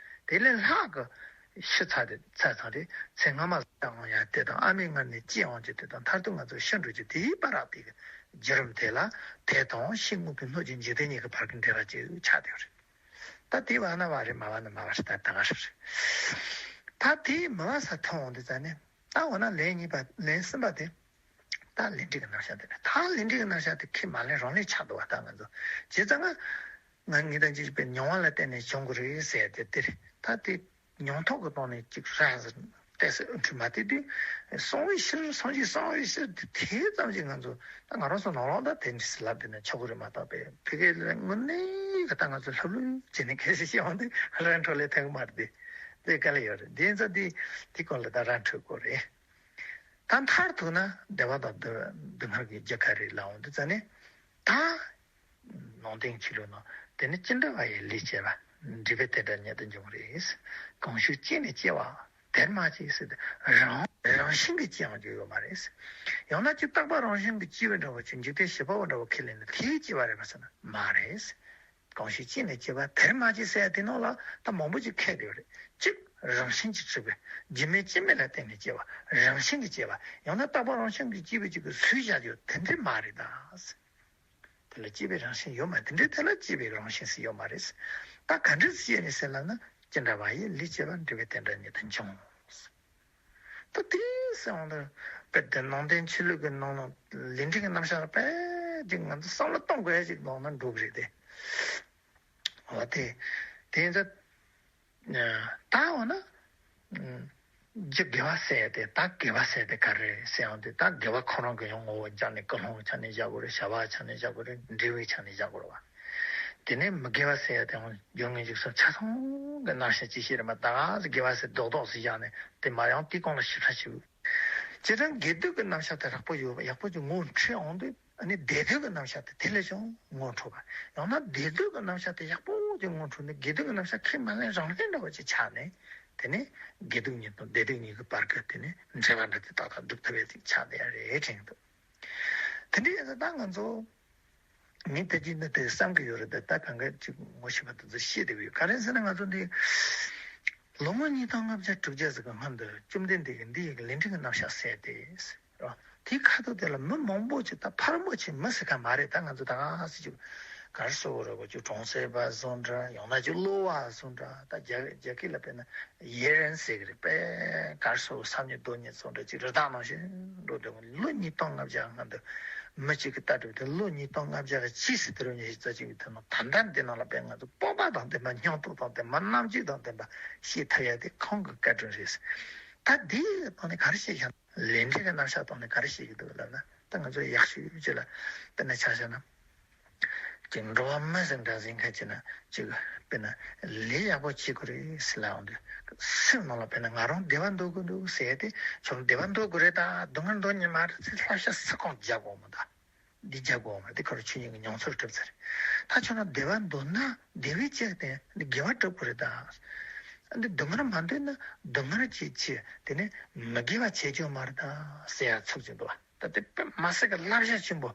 དེ་ལས་ལྷག་གི་ཤི་ཚར་དེ་ཚར་ཚར་དེ་ཚེ་སྔ་མ་བསགས་འོང་ཡ་དེ་དང་། ཨ་མའི་མངལ་ནས་སྐྱེས་འོང་རྒྱུ་དེ་དང་། མཐར་ཐུག་ང་ཚོ་ཤི་འགྲོ་རྒྱུ་དེའི་བར་རག་དེ་གི་བརྒྱུད་རིམ་དེ་ལ་དེ་དང་ཕྱི་དངོས་པོའི་སྣོད་ཀྱི་འཇིག་རྟེན་གཉིས་ཀྱི་བར་གྱི་འབྲེལ་བ་ཅིག་ཆགས་བསྡད་ཡོད་རེད། ད་དེ་བ་ན་བ་རེད། མ་བ་ན་མ་བ་རེད། ད་ད་ག་རེད། ད་དེ་མི་བ་ས་ཐོན་འོང་དུས་ཙ་ནས། ད་འོ་ན་ལན་གཉིས་པ་ལན་གསུམ་པ་དེ། ད་ལས་འབྲས་ཀྱི་རྣམ་གཞག་དེ་རེད། ད་ལས་འབྲས་ཀྱི་རྣམ་གཞག་དེ་ཁས་མ་ལེན་རང་ལས་ཆགས་འདུག་བ། ད་ང་ཚོ་བྱས་ཙང་ང་ང་ངེས་དང་འཇིགས་པའི་མྱོང་བ་ལ་བརྟེན་ནས་བྱུང་གི་རེད་ཟེར་ཏེ་དེ་རེད། ད་དེ་མྱོང་ཐོག་གི་སྟེང་ནས་ཅིག་ར་ཟེར་ཏེ་ཟེར་འཁྲུལ་མ་དེ་དུས་གསང་བའི་ཕྱིར། སངས་རྒྱས་གསང་བའི་ཕྱིར་དེ་དེ་ཙམ་ཞིག་ང་ཚོ་ད་ང་རང་ཚོ་ནང་ལོགས་ད་དེ་འདྲ་ཟེར་ལབ་བསྡད་ན་ཆོག་གི་རེད་མ་གཏོགས་པའི་ཕ་གིའི་དངོས་གནས་ཀྱི་ད་ང་ཚོ་ལྷབ་ལྷུབ་བྱས་ནས་གལ་སྲིད་བཤད་འོང་དུས་ར་འཕྲོད་ལས་ཐོན་གི་མ་རེད། དེ་དེ་དཀའ་ལས་ཡོད་རེད། དེ་ཡིན་ཙང་དེ་དེ་སྐོར་ལ་ད་ར་འཕྲོད་དགོས་རེད། ད་མཐར་ཐུག་ན་བདེ་བ་དང་སྡུག་སྡུག་བསྔལ་གྱི་རྒྱུ་ག་རེ་ལབ་འོང་དུས་ཙ་ནས། ད་ནང་བསྟན་ཆོས་ལུགས་ནང་དེ་ནི་ཅི་འདྲ་བ་ཡི་ལས་སྐྱེས་པ། འབྲས་བུ་དེ་འདྲ་ཉིད་དུ་འབྱུང་རེད། གང་ཞིག་སྐྱེས་ནས་སྐྱེ་བ་དེར་མ་སྐྱེས་ཟེར་ཏེ། རང་རང་བཞིན་གྱིས་སྐྱེ་ཡོང་རྒྱུ་ཡོད་མ་རེད། ཡང་ན་ཅིག་རྟག་པ་རང་བཞིན་གྱིས་སྐྱེས་པ་འདྲ་བོ་ཅིག་འཇིག་རྟེན་བྱེད་པ་པོ་འདྲ་བོ་ཁས་ལེན་ན་དེས་སྐྱེས་པ་རེད་པ་ཟེར་ན་མ་རེད། གང་ཞིག་སྐྱེས་ནས་སྐྱེ་བ་དེར་མ་སྐྱེས་ཟེར་ཡ་དེ་ནང་ལ་ད་མང་པོ་ཅིག་ཁེལ་བསྡད་ཡོད་རེད། གཅིག་རང་བཞིན་གྱིས་གྲུབ་པའི་རྒྱུ་མེད་རྐྱེན་མེད་ལ་བརྟེན་ནས་སྐྱེ་བ་རང་བཞིན་གྱིས་སྐྱེ་བ། ཡང་ན་རྟག་པ་རང་བཞིན་གྱིས་སྐྱེས་པའི་ཅིག་གི་ཚུལ་བཞག་ཡོད་དེ་འདྲ་མ་རེད་ད། དེ་ལ་སྐྱེས་པའི་རང་བཞིན་ཡོད་མ་དེ་འདྲའི་དེ་ལ་སྐྱེས་པའི་རང་བཞིན་ཟེར་ཡོད་མ་རེད། ད་ག་འདྲ་སྐྱེས་ནས་ཟེར་ལབ་ན། ཅི་འདྲ་བ་ཡི་ལས་སྐྱེས་པ། འབྲས་བུ་དེ་འདྲ་ཉིད་དུ་འབྱུང་། ད་དེ་སེང་བ་དཔེ་དེ་ནང་བསྟན་ཆོས་ལུགས་ཀྱི་ནང་ན་ལས་འབྲས་ཀྱི་རྣམ་གཞག་དཔེ་ཅིག་ང་ཚོ་བསམ་བློ་གཏོང་དགོས་ཡ་ཅིག་ནང་ན་འགྲོ་གི་རེད་དེ། འོ་དེ་དེ་ཡིན་ཙང་ད་འོ་ན་རྒྱུ་དགེ་བ་ཟེར་ཏེ། ད་དགེ་བ་ཟེར་ཏེ་ག་རེ་ཟེར་ཡང་དེ་ད་དགེ་བ་ཁོ་རང་གི་ཡང་ངོ་བོ་སྦྱར་ནས་ཀུན་སློང་གི་ཆ་ནས་བཞག་དགོས་རེད། བྱ་བ་ཆ་ནས་བཞག་དགོས་རེད། འབྲས་བུའི་ཆ་ནས་བཞག་དགོས་རེད་བ། དེ་ནས་མི་དགེ་བ་ཟེར་ཡ་དེ་ཡང་སྦྱོར་དངོས་རྗེས་གསུམ་ཆ་ཚང་གི་རྣམ་གཞག་ཅིག་བཤད་རེད་མ། ད་ག་ཟེ་དགེ་བ་ཟེར་རྡོག་རྡོག་ཟེར་བཞག་ནས་དེ་མ་ཡང་དེའི་སྒང་ལ་ཞིབ་ཕྲ་ཞིག་བྱེད་རང་དགེ་སྡིག་གི་རྣམ་གཞག་དེ་ཡག་པོ་ཡོད་པ་ཡག་པོ་ཅིག་ངོ་འཕྲོད་འོང་དུས། ཨ་ནི་བདེ་སྡུག་གི་རྣམ་གཞག་དེ་དེ་ལས་ཀྱང་ངོ་འཕྲོད་པ། ཡང་ན་བདེ་སྡུག་གི་རྣམ་གཞག་དེ་ཡག་པོ་ཅིག་ངོ་འཕྲོད་ནས་དགེ་སྡིག་གི་རྣམ་གཞག་ཁས་མ་ལེན་རང་ལེན་འདྲ་བ་ཅིག་ཆགས་ནས། དེ་ནས་དགེ་སྡིག་གཉིས་དང་བདེ་སྡུག་གཉིས་ཀྱི་བར་གྱི་དེ་ནས་འབྲེལ་བ་འདྲ་དེ་ཏག་ཏག་སྒྲུབ་ཐུབ་པའི་ཅིག་ཆགས་བསྡད་ཡ་རེད་དྲན་གྱི་འདུག་དེ་འདྲ་ཡིན་ཙང་ད་ང་ཚོ་མི་དེ་གཅིག་ནི་དེ་བསམ་གྱི་ཡོད་རེད་དེ། ད་གང་ག་ཅིག་ངོ་ཤེས་པ་དེ་ཚོ་ཤེས་བསྡད་ཀྱི་ཡོད། ག་རེ་ཟེར་ན་ང་ཚོ་འདི་ལོ་ངོ་ཉིས་སྟོང་ལྔ་བརྒྱ་དྲུག་བརྒྱ་ཟིག་གི་སྔོན་དུ་བཅོམ་ལྡན་འདས་ཀྱིས་འདི་ཡི་གི་ལས་འབྲས་ཀྱི་རྣམ་གཞག་ཟེར་ཏེ། རོ། དེའི་ཁ་ཐུག་དེ་ལ་མི་མང་པོ་ཅིག་ད་ཕལ་མོ་ཆེ་མི་ཟེར་མཁན་མ་རེད། ད་ང་ཚོ་ད་ག་ཟེ་ཅིག་ ག་རེ་ཟེར་དགོས་རེད། ཁོ་ཅིག་གྲོང་གསེབ་པ་བཟོ་འདྲ། ཡང་ན་ཅིག་གློ་བ་བཟོ་འདྲ། ད་རྒྱ་རྒྱ་སྐད་ལ་དཔེར་ན་ཡེ་རན་ཟེར་གི་རེད། དཔེ་ག་རེ་ཟེར་དགོས། བསམ་ཉིད་རྡོ་ཉིད་བཟོ་འདྲ། ཅིག་རི་དྭགས་ནང་བཞིན་འགྲོ་འདུག་ལོ་ཉིས་སྟོང་ལྔ་བརྒྱ་སྔོན་དུ་མི་གཅིག་གི་ལྟ་གྲུབ་དེ་ལོ་ཉིས་སྟོང་ལྔ་བརྒྱ་གི་ཕྱིས་སུ་དུས་རབས་ཉི་ཤུ་རྩ་གཅིག་པའི་དུས་ནང་ད་ལྟ་འདི་ནང་ལ་དཔེ་ང་ཚོ་སྤོབས་པ་དང་ལྡན་པ། སྙིང་སྟོབས་དང་ལྡན་པ། རྣམ་དཔྱོད་དང་ལྡན་པ་བྱེད་ཐུབ་ཡ་དེ་ཁོང་གི་བཀའ་དྲིན་རེད། ད་འདིའི་ཐོག་ནས་ག་རེ་བཤད་བཞག་ན། ལས་འབྲས་ཀྱི་རྣམ་གཞག་ཐོག་ནས་ག་རེ་བཤད་ཀྱི་འདུག་ལབ་ན། ད་ང་ཚོ་ཡག་ཤོས་ཅིག་ལ་དཔེར་ན་ཆ་བཞག་ན། ཅིག་འགྲོ་བ་མི་ཟེར་འདྲ་ཟེར་མཁན་ཅིག་ན་ཅིག་དཔེར་ན་ལས་ཡག་པོ་བྱེད་དགོས་རེད་ཟེར་ལབ་ཡོང་དུས། སེམས་ནང་ལ་དཔེར་ན་ང་རང་བདེ་བ་འདོད་ཀྱི་འདུག་ཟེར་ཏེ། ཁྱོད་བདེ་བ་འདོད་དགོས་རེད། ད་སྡུག་བསྔལ་འདོད་ཉིད་མ་རེད་ཟེར་བསླབ་བྱ་སུ་གང་རྒྱག་དགོས་མི་འདུག་འདི་རྒྱག་དགོས་མ་རེད། ཁོ་རང་ཆོས་ཉིད་ཀྱི་མྱོང་ཚོར་གྲུབ་ཚར། ད་ཁྱོད་རང་བདེ་བ་འདོད་ན་བདེ་བའི་ཆེད་དུ་འདི་དགེ་བ་སྒྲུབ་དགོས་རེད་ད། འདི་སྡུག་བསྔལ་མ་འདོད་ན་སྡུག་བསྔལ་གྱི་ཆེད་དེ་ནི་མི་དགེ་བ་བྱེད་རྒྱུ་མ་རེད་ད་ཟེར་ཡ་ཚུགས་ཀྱི་འདུག་ད་དེ་དཔེ་མ་སྲིད་ཀྱི་བསླབ་བྱ་ཆེན་པོ།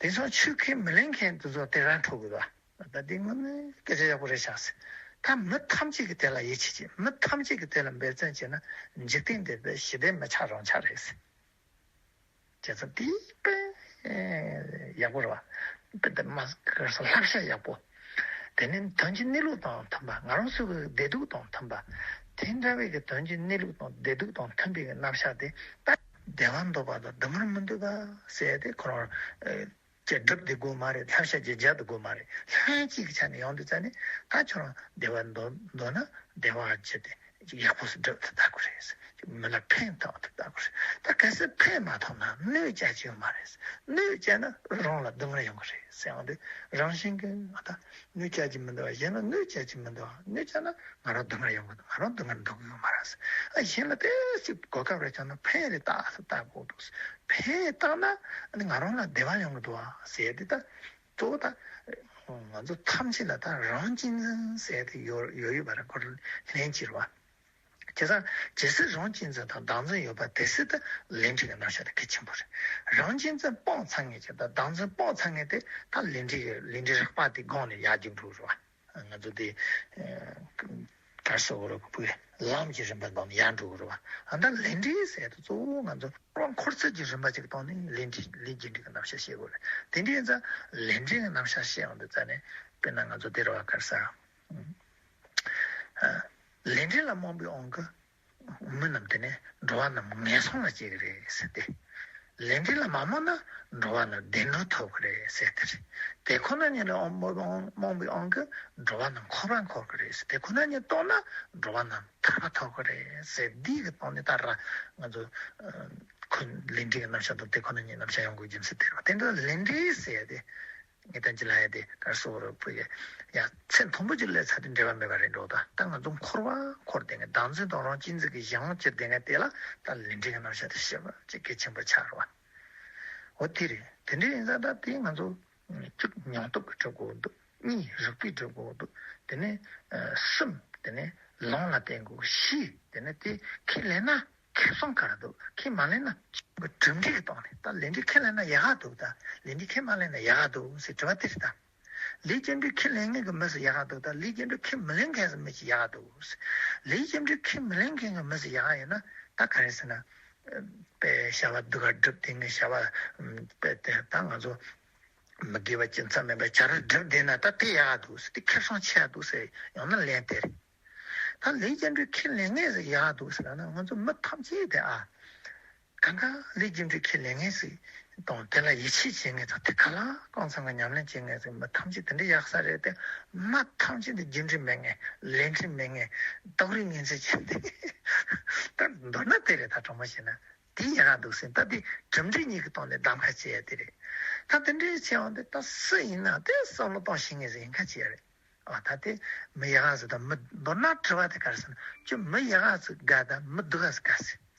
དེང་སང་ཆོས་ཁས་མི་ལེན་མཁན་དེ་ཚོ་དེ་རང་འཕྲོད་དགོས་ད། ད་འདི་དངོས་གནས་སྐད་ཆ་ཡག་པོ་རེད་ཤག་ཟེར། ད་མི་ཐམས་ཅད་ཀྱིས་དེ་ལ་ཡིད་ཆེས་བྱེད། མི་ཐམས་ཅད་ཀྱིས་དེ་ལ་འབད་བརྩོན་བྱས་ན་འཇིག་རྟེན་འདི་དཔེ་ཞི་བདེ་མི་ཆགས་རང་ཆགས་རེད་ཟེར། བྱས་ཙང་དེ་དཔེ་ཡག་པོ་རེད་བ། དཔེ་དེ་མ་ག་རེ་ཟེར། བསླབ་བྱ་ཡག་པོ། དེ་ནི་དོན་གྱི་གནས་ལུགས་དང་མཐུན་པ། ང་རང་ཚོ་གི་བདེ་སྡུག་དང་མཐུན་པ། དེ་འདྲ་བའི་གི་དོན་གྱི་གནས་ལུགས་དང་བདེ་སྡུག་དང་མཐུན་པའི་གི་རྣམ་གཞག་དེ། ད་བདེ་བ་འདོད་པ་དང་སྡུག་བསྔལ་མི་འདོད་པ་ཟེར་དེ་ཁོ་རང་ཅིག་སྒྲུབ་བསྡད་དགོས་མ་རེད། བསླབ་བྱ་ཅིག་རྒྱག་བསྡད་དགོས་མ་རེད། ལྷན་ཅིག་གི་ཆ་ནས་ཡོང་དུས་ཙ་ནས་ད་ཁྱོད་རང་བདེ་བ་འདོད་འདོད་ན་བདེ་བ་སྤྱད་དེ་ཅིག་ཡག་པོ་སྒྲུབ་ཐུབ་ད་དགོས་རེད། ཅིག་མི་ལ་ཕན་ཐོགས་ཐུབ་ད་དགོས་རེད། ད་གལ་སྲིད་ཕན་མ་ཐོགས་ན་གནོད་བྱ་རྒྱུ་ཡོད་མ་རེད། གནོད་བྱས་ན་རང་ལ་སྡུག་བསྔལ་ཡོང་གི་རེད་ཟེར་ཡོང་དུས། རང་བཞིན་གྱིས་ང་ད་གནོད་བྱ་རྒྱུ་མི་འདུག་བ། གཞན་ལ་གནོད་བྱ་རྒྱུ་མི་འདུག་བ། གནོད་བྱས་ན་ང་རང་སྡུག་བསྔལ་ཡོང་གི་འདུག་ང་རང་སྡུག་བསྔལ་འདོད་ཀྱི་ཡོད་མ་རེད་ཟེར། ཨ་གཞན་ལ་དེ་ཅིག་གོ་སྐབས་རེ་བྱུང་ན་ཕན་རེ་ཏག་ཏག་བཏགས་དགོས་འདུག་ཕན་བཏགས་ན་ཨ་ནི་ང་རང་ལ་བདེ་བ་ཡོང་གི་འདུག་བ་ཟེར་དེ། ད་གཙོ་བོ་ད་ང་ཚོ་ཐམས་ཅད་ལ་ད་རང་གཅེས་འཛིན་ཟེར་དེ་ཡོད་ཡོད་ཡོད་པ་རེད། ཁོ་ལྷན་སྐྱེས་རེད་བ། བྱས་ཙང་ཇི་སྲིད་རང་གཅེས་འཛིན་དང་བདག་འཛིན་ཡོད་པ་དེ་སྲིད་དུ་ལས་འབྲས་ཀྱི་རྣམ་གཞག་དེ་གལ་ཆེན་པོ་རེད། རང་གཅེས་འཛིན་སྤངས་ཚར་མཁན་ཅིག་དང་བདག་འཛིན་སྤངས་ཚར་མཁན་དེ་ད་ལས་འབྲས་ཀྱི་ལས་འབྲས་རགས་པ་དེ་སྒང་ནས་ཡར་རྒྱུག་འགྲོ་རེད་བ། ང་ཚོ་དེ་ག་རེ་ཟེར་དགོས་རེད། ཁོ་བོའི་ལམ་གྱི་རིམ་པ་སྒང་ནས་ཡར་འགྲོ་དགོས་རེད་བ། ཨ་ད་ལས་འབྲས་ཟེར་དུས་གཙོ་བོ་ང་ཚོ་རང་འཁོར་ཚུལ་གྱི་རིམ་པ་ཅིག་སྟེང་ནས་ལས་འབྲས་ལས་རྒྱུ་འབྲས་ཀྱི་རྣམ་གཞག་བཤད་དགོས་རེད། དེ་འདྲ་ཡིན་ཙང་ལས་འབྲས་ཀྱི་རྣམ་གཞག་བཤད་ཡོང་དུས་ཙ་ནས་དཔེར་ན་ང་ཚོ་དེ་རེད་བ། ག་རེ་ཟེར། ལས་འབྲས་ལ་རྨོངས་པའི་དབང་གིས་མི་རྣམས་དེ་ནི་འགྲོ་བ་རྣམས་ངན་སོང་ལ་སྐྱེ་གི་རེད་ཟེར་ཏེ། ལས་འབྲས་ལ་མ་རྨོངས་ན་འགྲོ་བ་རྣམས་བདེ་འགྲོ་ཐོབ་ཀྱི་རེད་ཟེར་ཏེ། དེ་ཁོ་ན་ཉིད་ལ་རྨོངས་པའི་དབང་གིས་འགྲོ་བ་རྣམས་འཁོར་བར་འཁོར་གྱི་རེད་ཟེར། དེ་ཁོ་ན་ཉིད་རྟོགས་ན་འགྲོ་བ་རྣམས་ཐར་པ་ཐོབ་ཀྱི་རེད་ཟེར། འདི་གི་སྟེང་ནས་ད་ར་ང་ཚོ་ཁོ་ལས་འབྲས་ཀྱི་རྣམ་གཞག་དང་དེ་ཁོ་ན་ཉིད་རྣམ་གཞག་ཡོང་དགོས་རྒྱུ་མཚན་དེ་རེད་བ། དེ་འདྲ་ལས་འབྲས་ཟེར་ཡ་དེ། ངས་ད་ཅི་ལབ་ཡ་དེ་ག་རེ་ཟེར་དགོས་རེད། ཕུ་གེ་ཡ་ཚེ་མཐོན་པོ་ཅིག་སླེབས་ཚར་དུས་འབྲལ་བ་མེད་པ་རེད་འགྲོ། ད་ད་ང་ཚོ་འཁོར་བ་འཁོར་བསྡད་མཁན། བདག་འཛིན་དང་རང་གཅེས་འཛིན་གྱི་གཞན་དབང་སྐྱེས་བསྡད་མཁན་དེ་ལ་ད་ལས་འབྲས་ཀྱི་རྣམ་གཞག་དེ་ཤེས་པ་ཅིག་གལ་ཆེན་པོ་ཆགས་རེད་བ། འོ་དེ་རེད། དེ་འདྲ་ཡིན་ཙང་ད་དེ་ང་ཚོ་གཅིག་མྱོང་སྟོབས་ཀྱིས་སྒྲུབ་དགོས་འདུག་གཉིས་རིག་པས་སྒྲུབ་དགོས་འདུག་དེ་ནས་གསུམ་དེ་ནས་ལམ་ལ་བརྟེན་དགོས། བཞི་དེ་ནས་དེ་ཁས་ལེན་ན། ཁེ་བཟང་ག་རེ་འདུག་ཁས་མ་ལེན་ན་གྲུབ་འབྲས་ཀྱི་སྟེང་ནས་ད་ལས་འབྲས་ཁས་ལེན་ན་ཡག་ག་འདུག་ད་ལས་འབྲས་ཁས་མ་ལེན་ན་ཡག་ག་འདུག་ཟེར་དྲི་བ་དེ་རེད་ད། ལས་རྒྱུ་འབྲས་ཁས་ལེན་མཁན་གྱི་མི་ཚོ་ཡག་ག་འདུག་ད་ལས་རྒྱུ་འབྲས་ཁས་མི་ལེན་མཁན་གྱི་མི་ཚོ་ཡག་ག་འདུག་ལས་རྒྱུ་འབྲས་ཁས་མི་ལེན་མཁན་གྱི་མི་ཚོ་ཡག་ག་ཡོད་ན་ད་ག་རེ་ཟེར་ན། དཔེ་བྱ་བ་སྡུག་ག་སྒྲུབ་བསྡད་མཁན་བྱ་བ་དཔེ་དེ་ད་ང་ཚོ་མི་དགེ་བ་ཅུང་ཙམ་མེད་པའི་བྱ་ར་སྒྲུབ་བསྡད་ན་ད་དེ་ཡག་ག་འདུག་ཟེར། དེ་ཁེ་བཟང་ཆེ་ག་འདུག་ཟེར་ཡོང་ན་ལན་དེ་རེད། ད་ལས་རྒྱུ་འབྲས་ཁས་ལེན་མཁན་ཟིག་ཡག་འདུག་ཟེར་ན། ང་ཚོ་མི་ཐམས་ཅད་དེ་ཨ། གང་ག་ལས་རྒྱུ་འབྲས་ཁས་ལེན་མཁན་ཟིག་དང་དེ་ལ་ཡིད་ཆེས་བྱེད་མཁན་ཚོ། དེ་ག་ལ་གང་འཚམ་གྱི་ཉམས་ལེན་བྱེད་མཁན་ཟིག་མི་ཐམས་ཅད་དེ་འདྲ་ཡག་ས་རེད་དེ། མི་ཐམས་ཅད་དེ་རྒྱུ་འབྲས་མེད་མཁན། ལས་འབྲས་མེད་མཁན། སྟག་རིས་ངན་ཚད་ཅན་དེ། ད་མདོར་ན་དེ་རེད། ད་དྲང་མོ་བཤད་ན་དེ་ཡག་འདུག་ཟེར། ད་དེ་གྲུབ་འབྲས་གཉིས་ཀྱི་སྟེང་ནས་གདམ་ཁ་བྱེད་ཡ་དེ་རེད། ད་དེ་འདྲའི་བྱས་ཡོང་དུས་ད་སུ་ཡིན་ན་དེ་བསམ་བློ་གཏོང་ཤེས་མཁན་ཟིག་ཡིན་ཁ་ཅིག་ཡ་རེད། ཨ་ད་དེ་མི་ཡག་ག་ཟེར་དང་མི་མདོར་ན་དྲི་བ་དེ་ག་རེ་ཟེར་ན། ཁྱོད་མི་ཡག་ག་ཟིག་དགའ་དང་མི་སྡུག་ག་ཟིག་དགའ་ཟེར།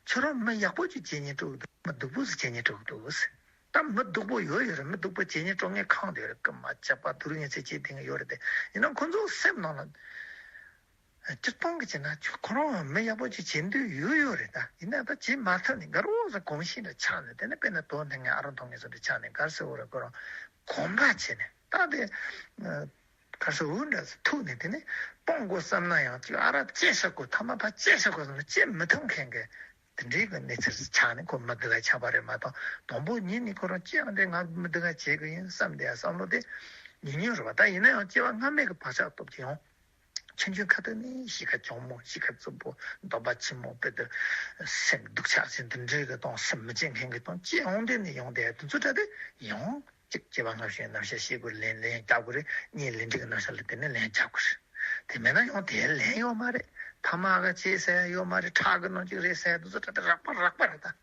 ཁྱོད་རང་མི་ཡག་པོ་ཅིག་བྱེད་སྙིང་བྲོ་གི་འདུག་མི་སྡུག་པོ་ཟིག་བྱེད་སྙིང་བྲོ་གི་འདུག་ཟེར། ད་མི་སྡུག་པོ་ཡོད་ཡོད་རེད། མི་སྡུག་པོ་བྱེད་སྙིང་བྲོ་མཁན་གང་དེ་ཡོད་རེད། རྐུན་མ་ཇག་པ་སྡུག་རུས་ངན་ཚད་ཅན་དེ་ཡོད་རེད་དེ། ཡིན་ནའང་ཁོ་ཚོ་སེམས་ནང་ལ་སྤྱིར་བཏང་གི་བྱས་ན་ཁྱོད་ཁོ་རང་མི་ཡག་པོ་ཅིག་བྱེད་འདོད་ཡོད་ཡོད་རེད། ད་ཡིན་ན་ད་བྱེད་མ་ཐུབ་ནས་དགའ་རོགས་ཟེར་གོམས་གཤིས་འདྲ་ཆགས་ནས། དེ་ནས་དཔེར་ན་དོ་མཐུན་ངན་ཨ་རོ་མཐོང་ངན་སོགས་འདྲ་ཆགས་ནས། ག་རེ་ཟེར་དགོས་རེད། ཁོ་རང་གོམས་པ་བྱས་ནས་ད་དེ། ག་རེ་ཟེར། འུ་འདྲ་ཟེར་ཐུག་ནས་དེ་ནས་སྤོང་དགོས་བསམ་ན་ཡང་ཅིག་ཨ་ར་ཅེས་བྱ་དགོས། ཐ་མ་ཕར་ཅེས་བྱ་དགོས་བསམ་ན་ཅེས་མི་ཐུབ་མཁན་གྱི་དེ་འདྲའི་གི་གནས་ཚུལ་ཆགས་ནས་ཁོ་མི་སྡུག་ག་ཆགས་པ་རེད་མ་གཏོགས། དང་པོ་ཉིད་ནས་ཁོ་རང་ཅི་ཡང་དེ་ང་མི་སྡུག་ག་བྱེད་གི་ཡིན་བསམ་བསྡད་ཡ་བསམ་བློ་དེ་ ཉུང་ཉུང་རེད་བ། ད་ཡིན་ན་ཡང་སྐྱེ་བ་སྔ་མའི་གི་བག་ཆགས་སྟོབས་ཀྱིས་ཡང་ཆུང་ཆུང་ཁ་ཐུག་ནས་གཤིས་ཀ་གྱོང་མོ། གཤིས་ཀ་རྩུབ་པོ། འདོད་པ་ཆེན་མོ། དཔེ་དེ་སེམས་སྡུག་ཅག་ཅིག་འདི་འདྲའི་གི་དང་། སེམས་མི་བརྗེད་མཁན་གི་དང་། ཅི་ཡོང་དེ་ནས་ཡོང་དེ་དེ་ཚོ་འདྲ་དེ་ཡང་གཅིག་སྐྱེ་བ་སྔ་ཕྱིའི་རྣམ་གཞག་ཤེས་དགོས་རེད། ལན་ལན་རྒྱག་དགོས་རེད། གཉིས་ལས་འབྲས་ཀྱི་རྣམ་གཞག་ལ་བརྟེན་ནས་ལན་རྒྱག་དགོས་རེད། དེ་མེད་ན་ཡང་དེ་ལན་ཡོད་མ་རེད། ཐ་མག་ག་བྱེད་ཟེར་ཡ་ཡོད་མ་རེད། ཁྲག་གི་ནང་གཅིག་རེད་ཟེར་ཡ་དེ་ཚོ་འདྲ་དེ་རགས་པ་རགས་པ་རེད་ད།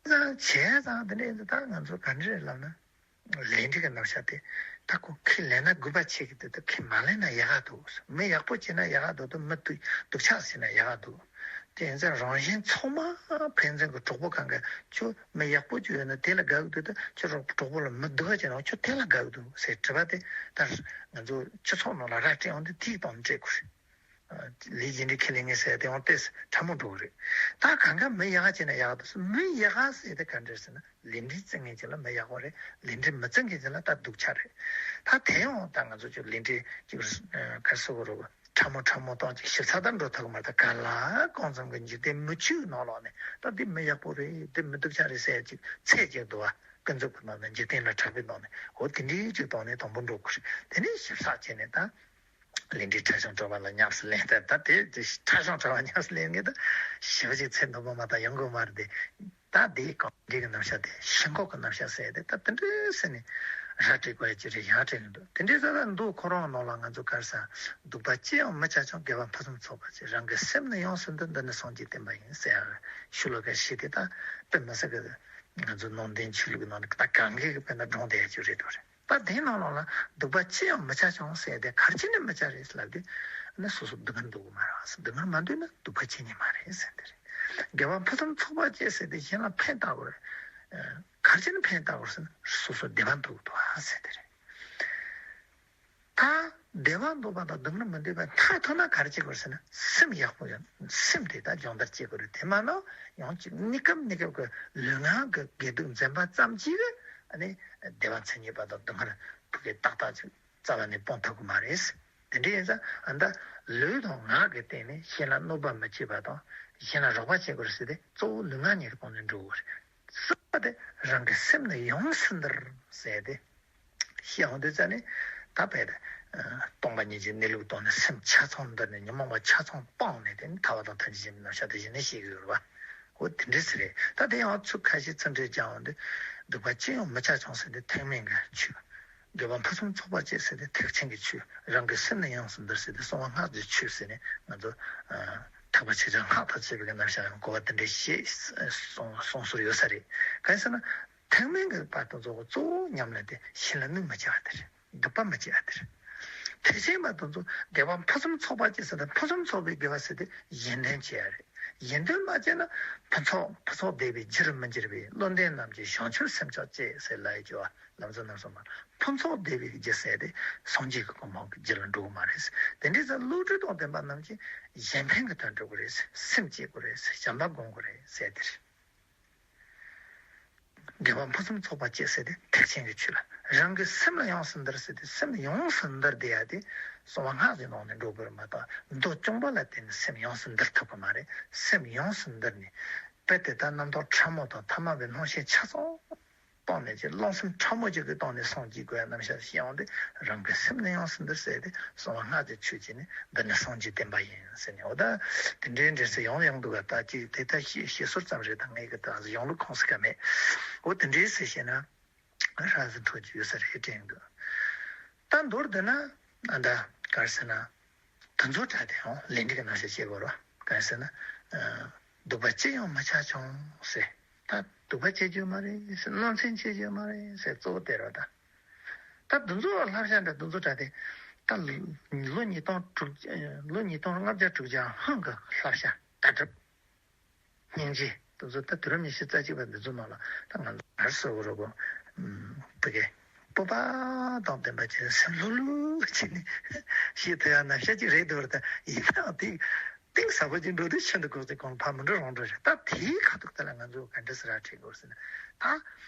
བྱས་ཙང་དེ་འདྲ་ཡིན་ཙང་ད་ང་ཚོ་ག་འདྲ་རེད་ལབ་ན། ལས་འབྲས་ཀྱི་རྣམ་གཞག་དེ། ད་ཁོ་ཁས་ལེན་ན་དགོས་པ་ཆགས་ཀྱི་འདུག་ད་ཁས་མ་ལེན་ན་ཡག་ག་འདུག་མི་ཡག་པོ་བྱས་ན་ཡག་ག་འདུག་ད་མི་སྡུག་སྡུག་ཅག་བྱས་ན་ཡག་ག་འདུག་དེ་ཡིན་ཙང་རང་གཞན་ཚང་མ་ཕན་ཚུན་གྱི་གྲོགས་པོ་གང་ག་ཁྱོད་མི་ཡག་པོ་ཅིག་ཡོད་ན་དེ་ལ་དགའ་གི་འདུག་ད་ཁྱོད་གྲོགས་པོ་ལ་མི་སྡུག་པ་བྱས་ན་ཁྱོད་དེ་ལ་དགའ་གི་འདུག་ཟེར་དྲི་བ་དེ། ད་ང་ཚོ་སྤྱི་ཚོགས་ནང་ལ་ར་སྤྲད་ཡོང་དུས་དེའི་སྟེང་ནས་སྤྲད་དགོས་རེད། ལས་རྒྱུ་འབྲས་ཁས་ལེན་མཁན་ཟེར་དེ་ཡང་ཏོག་ཙམ་ཕྲ་མོ་འགྲོ་གི་རེད། ད་གང་ག་མི་ཡག་ག་བྱས་ན་ཡག་འདུག་ཟེར། མི་ཡག་ག་ཟེར་དེ་ག་འདྲ་ཟེར་ན། ལས་འབྲས་བརྩི་མཁན་ཅིག་ལ་མི་ཡག་པོ་རེད། ལས་འབྲས་མི་བརྩི་མཁན་ཅིག་ལ་ད་སྡུག་ཅག་རེད། ད་དེ་ཡང་ད་ང་ཚོ་ཅིག་ལས་འབྲས་ཅིག་ག་རེ་ཟེར་དགོས་རེད། ཕྲ་མོ་ཕྲ་མོ་བཏང་ཅིག་ཞིབ་ཚགས་ད་འགྲོ་ཐུབ་ཀྱི་མ་རེད། ད་གང་ལ་གང་འཚམ་གྱི་འཇིག་རྟེན་མི་ཆོས་ནང་ལོགས་ནས་ད་འདི་མི་ཡག་པོ་རེད། འདི་མི་སྡུག་ཅག་རེད་ཟེར་ཅིག་ཚད་ཅིག་འདུག་བ། ཀུན་རྫོབ་ཀྱི་ནང་ནས། འཇིག་རྟེན་ལ་གྲགས་པའི་ནང་ནས། འོ་དེ་འདྲའི་ཅིག་ཐོག་ནས་དང་པོ་འགྲོ་དགོས་རེད། དེ་ནས་ཞིབ་ཚགས་བྱས་ནས་ད། ལས་འབྲས་ཕྲ་ཞིང་ཕྲ་བ་ལ་ཉམས་སུ་ལེན་སྟེ། ད་དེ་དེ་ཕྲ་ཞིང་ཕྲ་བ་ཉམས་སུ་ལེན་མཁན་ད་ཞེ་པོ་ཅིག་ཚད་མཐོ་པོ་མ་གཏོགས་ཡོང་གི་མ་རེད་དེ། ད་དེའི་གང་འདྲའི་གི་རྣམ་གཞག་དེ། ཤིན་ལྐོག་གི་རྣམ་གཞག་ཟེར་དེ་ད་དེ་འདྲ་ཟེར་ནས་ར་སྤྲད་དགོས་ཡ་ཅིག་རེད། ཡང་སྤྲད་གི་འདུག་དེ་འདྲའི་ཟེར་ན་མདོ་ཁོ་རང་ནང་ལ་ང་ཚོ་ག་རེ་ཟེར། སྡིག་པ་ཅི་ཡང་མི་བྱ་ཀྱང་། དགེ་བ་ཕུན་སུམ་ཚོགས་པར་བྱེད། རང་གི་སེམས་ནི་ཡོངས་སུ་འདུལ། འདི་ནི་སངས་རྒྱས་བསྟན་པ་ཡིན་ཟེར་ཡ་ཞུ་ལོ་ག་ཞིག་དེ་ད་དཔེ་མི་སྲིད་གི། ང་ཚོ་ནང་བསྟན་ཆོས་ལུགས་ནང་ནས་ད་གང་གི་གི་དཔེར་ན་སྒྲུང་དེ་ཡ་ཅིག་རེད་འདུག་རེད། ད་དེའི་ནང་ལོགས་ལ་སྡིག་པ་ཅི་ཡང་མི་བྱ་ཀྱང་ཟེར་དེ་ག་རེ་བྱས་ནས་མི་བྱ་རེད་ལབ་དུས། ཨ་ནི་སོ་སོ་སྡུག་བསྔལ་འདོད་ཀྱི་མ་རེད། སྡུག་བསྔལ་མ་འདོད་ན་སྡིག་པ་བྱེད་ཉན་མ་རེད་ཟེར་དེ་རེད། དགེ་བ་ཕུན་སུམ་ཚོགས་པར་བྱེད་ཟེར་དེ་གཞན་ལ་ཕན་བཏགས་དགོས་རེད། ཨ། ག་རེ་བྱས་ནས་ཕན་བཏགས་དགོས་ཟེར་ན་སོ་སོ་བདེ་བ་འདོད་ཀྱི་འདུག་ཨ་ཟེར་དེ་རེད། ད་བདེ་བ་འདོད་པ་དང་སྡུག་བསྔལ་མི་འདོད་པ་མཐར་ཐུག་ན་ག་རེ་བྱེད་དགོས་ཟེར་ན་སེམས་ཡག་པོ་ཡོད། སེམས་དེ་ད་སྦྱོང་བརྡར་བྱེད་དགོས་རེད། དེ་མ་ན་ཡང་ཅིག་གནས་སྐབས་གནས་སྐབས་ཀྱི་ལུས་ངག་གི་དགེ་སྡིག་འཛེམ་པ་ཙམ་གྱིས་ཨ་ནི་བདེ་བ་མཚན་ཉིད་པ་དང་སྡུག་བསྔལ་ཕུགས་ཀྱི་ཏག་ཏག་ཅིག་རྩ་བ་ནས་སྤོང་ཐུབ་ཀྱི་མ་རེད། དེ་འདྲ་ཡིན་ཙང་ཨ་ད་ལུས་དང་ངག་གི་སྟེང་ནས་གཞན་ལ་གནོད་པ་མི་བྱེད་པ་དང་། གཞན་ལ་རོགས་པ་བྱེད་དགོས་ཟེར་ཏེ་གཙོ་བོ་ལུས་ངག་གཉིས་ཀྱི་སྟེང་ནས་འགྲོ་དགོས་རེད། གསུམ་པ་དེ་རང་གི་སེམས་ནི་ཡོངས་སུ་འདུལ་ཟེར་ཏེ། ཤེས་ཡོང་དུས་ཙ་ནས་ད་བས་ཏེ། སྟོང་པ་ཉིད་ཀྱི་གནས་ལུགས་སྟོང་ནས་སེམས་ཆ་ཚང་འདུལ་ནས་ཉོན་མོངས་པ་ཆ་ཚང་སྤངས་ནས་དེ་ནི་ཐར་པ་དང་ཐམས་ཅད་མཁྱེན་པའི་རྣམ་གཞག་དེ་བཞིན་ནས་ཤེས་ཀྱི་ཡོད་རེད་བ། འོ་དེ་འདྲ་ཟེར་རེད། ད་དེ་ཡང་ཚིག་ཁ་ཤས་ཚིག་འགྲེལ་རྒྱག་ཡོང་དུས། སྡིག་པ་ཅི་ཡང་མི་བྱ་ཀྱང་ཟེར་དེ་ཐེག་དམན་གྱི་ཆོས། དགེ་བ་ཕུན་སུམ་ཚོགས་པར་བྱེད་ཟེར་དེ་ཐེག་ཆེན་གྱི་ཆོས། རང་གི་སེམས་ནི་ཡོངས་སུ་འདུལ་ཟེར་དེ་གསང་བ་སྔགས་ཀྱི་ཆོས་ཟེར་ནས་ང་ཚོ་ཐེག་པ་ཆོས་ཀྱི་སྔགས་དང་བཅས་པའི་གི་རྣམ་གཞག་ཡང་གོ་བ་དེ་འདྲ་ཞིག་གསུང་གསུང་སྲོལ་ཡོད་ས་རེད། གང་ཡིན་ཟེར་ན། ཐེག་དམན་གྱི་བར་དུ་རྫོགས་པའི་གཙོ་བོ་ཉམས་ལེན་དེ་གཞན་ལ་གནོད་མི་བྱེད་པ་དེ་རེད། སྡིག་པ་མི་བྱེད་པ་དེ་རེད། ཐེག་ཆེན་བར་དུ་རྫོགས་དགེ་བ་ཕུན་སུམ་ཚོགས་པར་བྱེད་ཟེར་ན་ཕུན་སུམ་ཚོགས་པའི་དགེ་བ་ཟེར་དེ་གཞན་དོན་བྱེད་ཡ་རེད། གཞན་དོན་མ་བྱས་ན་ཕུན་ཚོགས་ཕུན་ཚོགས་བདེ་བའི་རྒྱུར་མི་འགྱུར་བའི། བློ་ལྡན་རྣམས་ཀྱིས་བྱང་ཆུབ་སེམས་མཆོག་སྤྱད་ཟེར་ལབ་ཡོད་ཀྱི་བ། ལམ་གཙོ་རྣམ་གསུམ་མ་ཕུན་ཚོགས་བདེ་བའི་རྒྱུ་ཟེར་དེ་སངས་རྒྱས་ཀྱི་གོ་འཕང་གི་རྒྱུ་ལ་འགྲོ་གི་མ་རེད། དེ་འདྲའི་ཚེ་བློ་གྲོས་དང་ལྡན་པ་རྣམས་ཀྱིས་གཞན་ཕན་གྱི་དོན་སྒྲུབ་དགོས་རེད། སེམས་བསྐྱེད་དགོས་རེད། བྱམས་པ་སྒོམ་དགོས་རེད་ཟེར་དེ་རེད། དགེ་བ་ཕུན་སུམ་ཚོགས་པར་བྱེད་ཟེར་དེ་ཐེག་ཆེན་གྱི་ཆོས་ལ། རང་གི་སེམས་ལ་ཡོངས་སུ་འདུལ་ཟེར་དེ་སེམས་ཡོངས་སུ་འདུལ་བསྡད་ཡ་དེ་གསང་བ་སྔགས་ཀྱི་ནང་ནས་འགྲོ་དགོས་རེད་མ་གཏོགས་མདོ་རྐྱང་པ་ལ་བརྟེན་ནས་སེམས་ཡོངས་སུ་འདུལ་ཐུབ་ཀྱི་མ་རེད། སེམས་ཡོངས་སུ་འདུལ་ནས་དཔེ་དེ་ལྟར་རྣམ་རྟོག་ཕྲ་མོ་དང་ཐ་མལ་པའི་སྣང་ཤས་ཆ་ཚང་སྤངས་ནས་ཀྱི་རླུང་སེམས་ཕྲ་མོ་ཅིག་གི་སྟེང་ནས་སངས་རྒྱས་དགོས་ཡ་རྣམ་གཞག་ཤེས་ཡོང་དུས། རང་གི་སེམས་ནི་ཡོངས་སུ་འདུལ་ཟེར་ཏེ་གསང་བ་སྔགས་ཀྱི་ཆོས་ཀྱིས་ནི་འདི་ནི་སངས་རྒྱས་བསྟན་པ་ཡིན་ཟེར་ནས། འོ་ད་དེ་འདྲའི་འགྲེལ་བཤད་ཡོང་ཡོང་འདུག་ག་ད་ཅིག་དེ་ལྟར་ཤེས་ཤེས་སོར་ཙམ་རེད། ད་ངས་གི་ད་ཡོང་ལུགས་ཁོངས་སུ་ག་མེད། འོ་དེ་འདྲའི་ཟེར་བཤད་ན་ར་ཟིན་འཕྲོ་ཅིག་ཡོད་ས་རེད་དྲན་འདུག་ད་མདོར་བསྡུ་ན་ཨ་ད་ག་རེ་ཟེར་ན། དེ་ཚོ་ད་དེ་ཡང་ལས་འབྲས་ཀྱི་རྣམ་གཞག་བཤད་དགོས་རེད། ག་རེ་ཟེར་ན། ཨ་སྡིག་པ་ཅི་ཡང་མི་བྱ་ཀྱང་ཟེར། ད་སྡིག་པ་བྱེད་རྒྱུ་མ་རེད་ཟེར། གནོད་འཚེ་བྱེད་རྒྱུ་མ་རེད་ཟེར། གཙོ་བོ་དེ་རེད་ད། ད་འདི་ཚོ་བསླབ་བྱ་འདྲ་འདི་ཚོ་འདྲ་དེ། ད་ལོ་ཉིས་སྟོང་དྲུག་ལོ་ཉིས་སྟོང་ལྔ་བརྒྱ་དྲུག་ཅུ་ཧང་གི་བསླབ་བྱ་ལྟ་གྲུབ། སྙིང་རྗེ། དེ་ཚོ་ད་དུས་རབས་ཉི་ཤུ་རྩ་གཅིག་པ་འདི་ཚོ་ནང་ལ་ད་ང་ཚོ་ག་རེ་ཟེར་དགོས་རེད་གོ། ཨམ། བུ་གའི་སྤོབས་པ་དང་ལྡན་པ་བྱས་ནས་སེམས་ལྷོད་ལྷོད་བྱས་ནས་བཤད་ཐུབ་ཡ་རྣམ་གཞག་ཅིག་རེད་འདུག་རེད། ད་ཡིན་ནའང་དེ་གཏིང་ཟབ་པོ་ཅིག་འགྲོ་དུས་ཤིན་ཏུ་གོག་ཅིག་གོང་ཕར་མི་འགྲོ་རང་འགྲོ་རེད། ད་དེའི་ཁ་ཐུག་དེ་ལ་ང་ཚོ་ག་འདྲ་སེ་ར་ཁྲིད་དགོས་ཟེར་ན། ད་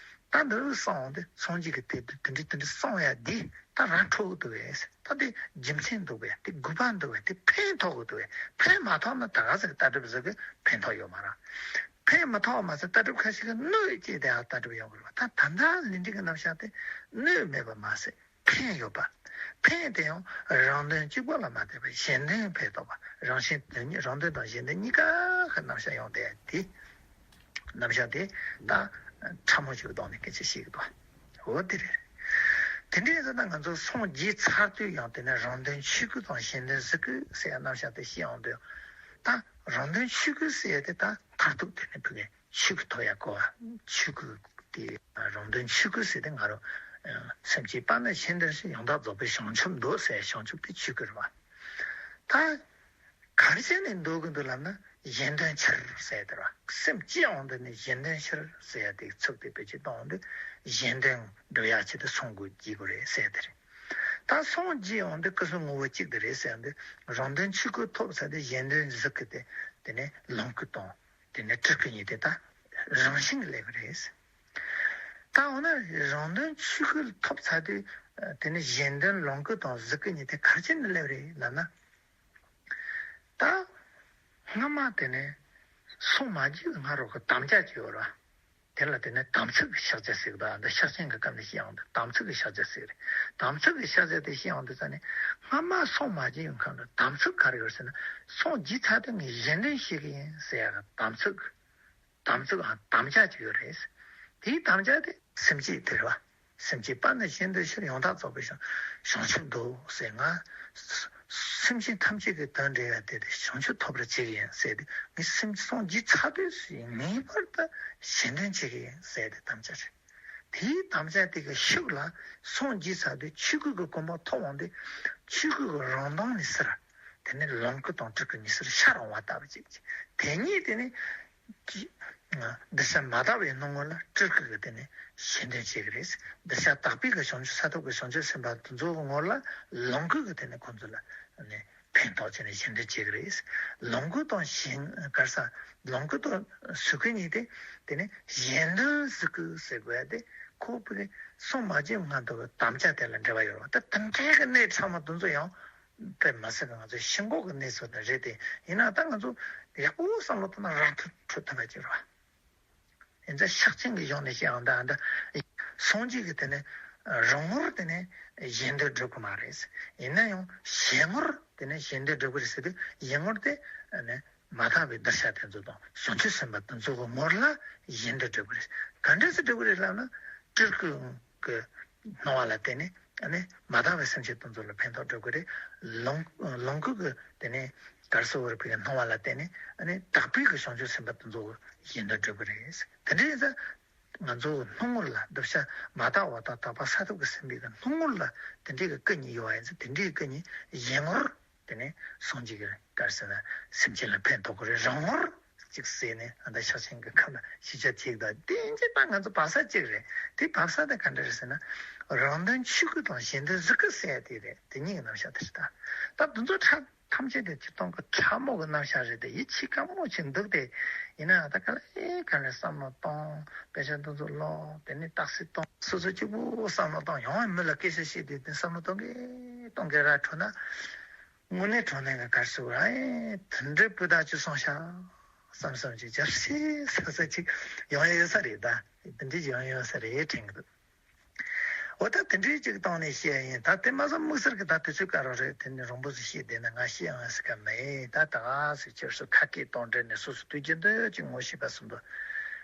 ད་འདི་གསུངས་དེ་སངས་རྒྱས་ཀྱི་དེ་དེ་འདྲ་དེ་འདྲ་གསུངས་ཡ་དེ། ད་རང་འཕྲོད་འདུག་གས། ད་དེ་རྒྱུ་མཚན་འདུག་གས། དེ་དགོས་པ་འདུག་གས། དེ་ཕན་ཐོགས་འདུག་གས། ཕན་མ་ཐོགས་ན་ད་ག་ཟེ་ལྟ་གྲུབ་ཟེར་གི་ཕན་ཐོགས་ཡོད་མ་རེད། ཕན་མ་ཐོགས་མ་ཟད་ལྟ་གྲུབ་ཁ་ཤས་ཀྱིས་གནོད་བྱས་ཏེ་ཡང་ལྟ་གྲུབ་ཡོང་གི་རེད་པ། ད་ད་ལྟ་ལས་འབྲས་ཀྱི་རྣམ་གཞག་དེ་གནོད་མེད་པ་མ་ཟད། ཕན་ཡོད་པ། ཕན་དེ་ཡང་རང་དོན་གཅིག་པོ་ལ་མ་ལྟོས་པར་གཞན་དོན་ཕན་ཐོགས་པ། རང་བཞིན་དོན་གཉིས། རང་དོན་དང་གཞན་དོན་གཉིས་ཀ་གི་རྣམ་གཞག་ཡོང་བསྡད་དེ། རྣམ་གཞག་དེ་ད་ཕྲ་མོ་ཞིག་གི་ཐོག་ནས་སྐད་ཆ་བཤད་ཀྱི་འདུག་འོ་དེ་རེད། དེ་འདྲའི་ཟེར་ན་ང་ཚོ་སངས་རྒྱས་ཚར་དུས་ཡང་དེ་ནས་རང་དོན་ཆོས་སྐུ་དང་གཞན་དོན་གཟུགས་སྐུ་ཟེར་ཡ་རྣམ་གཞག་དེ་བཤད་ཡོང་དུས། ད་རང་དོན་ཆོས་སྐུ་ཟེར་ཡ་དེ་ད་མཐར་ཐུག་དེ་ནས་ཕུགས་ཀྱི་ཆོས་ཀྱི་ཐོག་ཡ་གོ་བ། ཆོས་སྐུ་དེ་རང་དོན་ཆོས་སྐུ་ཟེར་དེ་ང་རང་སེམས་ཅན་དཔའ་ན་གཞན་དོན་ཕྱིར། ཡང་དག་རྫོགས་པའི་བྱང་ཆུབ་འདོད་ཟེར་བྱང་ཆུབ་དེ་ཆོས་སྐུ་རེད་བ། ད་ག་རེ་བྱས་ནས་འདོད་ཀྱི་འདུག་ལབ་ན་གཞན་དོན་ཕྱིར་ཟེར་དེ་རེད་བ། སེམས་ཅི་ཡང་འདོད་ནས་གཞན་དོན་ཕྱིར་ཟེར་ཡ་དེ་ཚིག་དེ་བེད་སྤྱོད་གཏོང་དུས་གཞན་དོན་འགྲུབ་ཡ་ཆེད་དུ་སངས་རྒྱས་དགོས་རེད་ཟེར་དེ་རེད། ད་སངས་རྒྱས་ཡོང་དུས་སྐུ་གསུམ་ངོ་བོ་གཅིག་དེ་རེད་ཟེར་དུས་རང་དོན་ཆོས་སྐུ་ཐོབ་ཚར་དུས་གཞན་དོན་གཟུགས་སྐུ་དེ་དེ་ནས་ལོངས་སྐུ་དང་། དེ་ནས་སྤྲུལ་སྐུ་གཉིས་དེ་ད་རང་བཞིན་གྱི་སླེབས་པ་རེད། ད་འོ་ན་རང་དོན་ཆོས་སྐུ་ཐོབ་ཚར་དུས་དེ་ནས་གཞན་དོན་ལོངས་སྐུ་དང་གཟུགས་སྐུ་གཉིས་དེ་ག་རེ་བྱས་ནས་སླེབས་རེད་ལབ་ན། ད་སྔ་མ་དེ་ནས་སངས་མ་རྒྱས་སྔ་རོལ་གྱི་དམ་བཅའ་ཅིག་ཡོད་རེད་བ། དེ་ལ་དེ་ནས་དམ་ཚིག་གི་ཕྱག་རྒྱ་ཟེར་གི་འདུག་འདི་ཕྱག་ཆེན་གྱི་སྐབས་ནས་བཤད་ཡོང་དུས་དམ་ཚིག་གི་ཕྱག་རྒྱ་ཟེར་གི་རེད། དམ་ཚིག་གི་ཕྱག་རྒྱ་དེ་བཤད་ཡོང་དུས་ཙ་ནས་སྔ་མ་སངས་མ་རྒྱས་ཡོང་ཁམས་ལ་དམ་ཚིག་ག་རེ་ཡོད་ཟེར་ན། སངས་རྒྱས་ཚར་དུས་ངས་གཞན་དོན་བྱེད་ཀྱི་ཡིན་ཟེར་ཡ་གི་དམ་ཚིག་དམ་ཚིག་དམ་བཅའ་ཅིག་ཡོད་རེད། དེའི་དམ་བཅའ་དེ་སེམས་བསྐྱེད་དེ་རེད་བ། སེམས་བསྐྱེད་དཔའ་ན་གཞན་དོན་ཕྱིར། ཡང་དག་རྫོགས་པའི་བྱང་བྱང་ཆུབ་འདོད་ཟེར། ང་སེམས་ཅན་ཐམས་ཅད་ཀྱི་དོན་འདྲ་བ་དེ་དེ་བྱང་ཆུབ་ཐོབ་པར་བྱེད་ཀྱི་ཡིན་ཟེར་ཏེ། ངས་སེམས་སངས་རྒྱས་ཚར་དུས་ངེས་པར་དུ་གཞན་དོན་བྱེད་ཀྱི་ཡིན་ཟེར་ཏེ་དམ་བཅའ་རེད། དེའི་དམ་བཅའ་དེ་གི་ཤུགས་ལ་སངས་རྒྱས་ཚར་དུས་ཆོས་སྐུ་གི་གོ་འཕང་ཐོབ་འོང་དུས་ཆོས་སྐུ་གི་རང་མདངས་ནས་ཟེར། དེ་ནས་ལོངས་སྐུ་དང་སྤྲུལ་སྐུ་གཉིས་ཟེར་ཤར་འོང་བ་ལྟ་བུ་ཅིག་དེ་གཉིས་དེ་ནི་གདུལ་བྱ་མ་དག་པའི་སྣང་ངོ་ལ་སྤྲུལ་སྐུ་གི་དེ་ནི་གཞན་དོན་བྱེད་ཀྱི་རེད། གདུལ་བྱ་དག་པའི་གི་བྱང་ཆུབ་ས་ཐོབ་ཀྱི་བྱང་ཆུབ་སེམས་དཔའ་དེ་ཚོ་གི་ངོ་ལ་ལོངས་སྐུ་གི་དེ་ནི་ཁོང་ཚོ་ལ་ནི་ཕན་ཐོགས་བྱས་ནས་གཞན་དོན་བྱེད་ཀྱི་རེད། ལོངས་སྐུ་དང་གཞན་ག་རེ་ཟ། ལོངས་སྐུ་དང་གཟུགས་སྐུ་གཉིས་དེ་དེ་ནི་གཞན་དོན་གཟུགས་སྐུ་ཟེར་དགོས་ཡ་དེ་ཁོ་བོའི་སངས་མ་རྒྱས་སྔ་དུས་ཀྱི་དམ་བཅའ་དེ་ལ་འབྲེལ་བ་ཡོད་རེད་བ། ད་དེ་འདྲའི་གི་གནས་ཕྲ་མོ་དེ་ཚོ་ཡང་དཔེ་མ་སྲིད་པའི་ང་ཚོའི་ཤིན་ལྐོག་གི་གནས་ཚུལ་དེ་རེད་དེ། ཡིན་ན་ད་ང་ཚོ་ཡག་པོ་བསམ་བློ་བཏང་ན་རང་ཐོས་གྲོལ་ཐུབ་པ་ཅིག་རེད་བ། ཡིན་ཙང་ཕྱག་ཆེན་གྱི་གཞུང་ནས་བཤད་ཡང་ད་ད་སངས་རྒྱས་ཀྱི་དེ་ནས་རང་ངོར་དེ་ནས་གཞན་དོན་སྒྲུབ་ཀྱི་མ་རེད། ཡིན་ན་ཡང་གཞན་ངོར་དེ་ནས་གཞན་དོན་སྒྲུབ་ཀྱི་རེད་ཟེར་དུས་གཞན་ངོར་དེ་ནས་མ་དག་པའི་གདུལ་བྱ་དེ་ཚོ་དང་བྱང་ཆུབ་སེམས་དཔའ་དེ་ཚོ་གི་ངོར་ལ་གཞན་དོན་སྒྲུབ་ཀྱི་རེད། ག་འདྲ་སེ་སྒྲུབ་ཀྱི་རེད་ལབ་ན་སྤྲུལ་སྐུ་གི་སྣང་བ་ལ་བརྟེན་ནས་ཨ་ནི་མ་དག་པའི་སེམས་ཅན་དེ་ཚོ་ལ་ཕན་ཐོགས་སྒྲུབ་ཀྱི་རེད། ལོངས་ལོངས་སྐུ་གི་དེ་ནས་ག་རེ་ཟེར་དགོས་རེད། བའི་སྣང་བ་ལ་བརྟེན་ནས་ཨ་ནི་དག་པའི་གི་བྱང་ཆུབ་སེམས་དཔའ་དེ་ཚོ་གི་གཞན་དོན་སྒྲུབ་ཀྱི་རེད། དེ་འདྲ་ཡིན་ཙང་ང་ཚོ་གི་སྣང་ངོར་ལ་གདུལ་བྱ་མ་དག་པ་དང་དག་པ་ས་ཐོབ་ཀྱི་སེམས་པའི་གི་སྣང་ངོར་ལ་དེ་འདྲའི་གི་སྐུ་གཉིས་ཡོད་པ་ཡིན་ཙང་དེ་འདྲའི་གི་སྐུ་གཉིས་གཞན་ངོར་དེ་ནས་སངས་རྒྱས་ཀྱི་ག་རེ་ཟེར་ན་སེམས་ཅན་ལ་ཕན་ཐོགས་ཀྱི་རེད། རང་ངོར་ཅིག་ཟེར་ནས་ཨ་ད་ཕྱག་ཆེན་གྱི་ཁ་ལ་ཤེས་བྱ་ཅིག་དང་དེ་ཡིན་གྱི་ད་ང་ཚོ་བབས་ས་གཅིག་རེད། དེ་བབས་ས་དེ་ག་འདྲ་རེད་ཟེར་ན་རང་དོན་ཆོས་སྐུ་དང་གཞན་དོན་གཟུགས་སྐུ་ཟེར་ཡ་དེ་རེད། དེ་གཉིས་ཀྱི་རྣམ་གཞག་དེ་རེད། ད་ད་དེ་ཚོ་ཕྲ་ཐམས་ཅད་དེ་སྤྱིར་བཏང་གི་ཕྲ་མོ་གི་རྣམ་གཞག་རེད་དེ། ཡིད་ཆེས་དཀའ་མོ་ཅིག་འདུག་སྟེ། ཡིན་ན་ད་ག་ལེ་ག་ལེ་བསམ་བློ་གཏོང་། དཔེ་ཆ་འདི་ཚོ་ཀློག་དེ་ནས་རྟགས་གསལ་གཏོང་། སོ་སོ་གཅིག་པུ་བསམ་བློ་གཏོང་། ཡང་མི་ལ་སྐད་ཆ་བཤད་དུས་དེ་བསམ་བློ་གཏོང་གི་གཏོང་གི་ར་འཕྲོ་ན། དངོས་གནས་དྲང་གནས་ཀྱི་ག་རེ་ཟེར་དགོས་རེད། དེ་འདྲའི་སྤུས་དག་ཅིག་གསུངས་ཤག་བསམ་བསམ་ཅིག་སྦྱར་སྲིད་ཟེར་ས་ཅིག་ཡོང་ཡ་ཡོད་ས་རེད། ད་དེ་འདྲའི་ཅིག་ཡོང་ཡ་ཡོད་ས་རེད་དྲན་གི་འདུག་འོ་ད་དེ་འདྲའི་ཅིག་སྟེང་ནས་བཤད་ཡིན། ད་དེ་མ་ཟད་དམིགས་བསལ་གྱི་ད་དུས་ཚོད་དཀའ་རོགས་རེད། དེ་ནི་རིང་པོ་ཞིག་བཤད་བསྡད་ན་ང་བཤད་ཡོང་ཡ་ཟེར་ག་མེད། ད་ད་ག་ཟེར་ཁྱེད་ཚོ་ཁ་སྐད་གཏོང་འདྲ་ནས་སོ་སོ་དུས་རྒྱུན་དུ་ཅིག་ངོ་ཤེས་པ་གསུམ་པོ་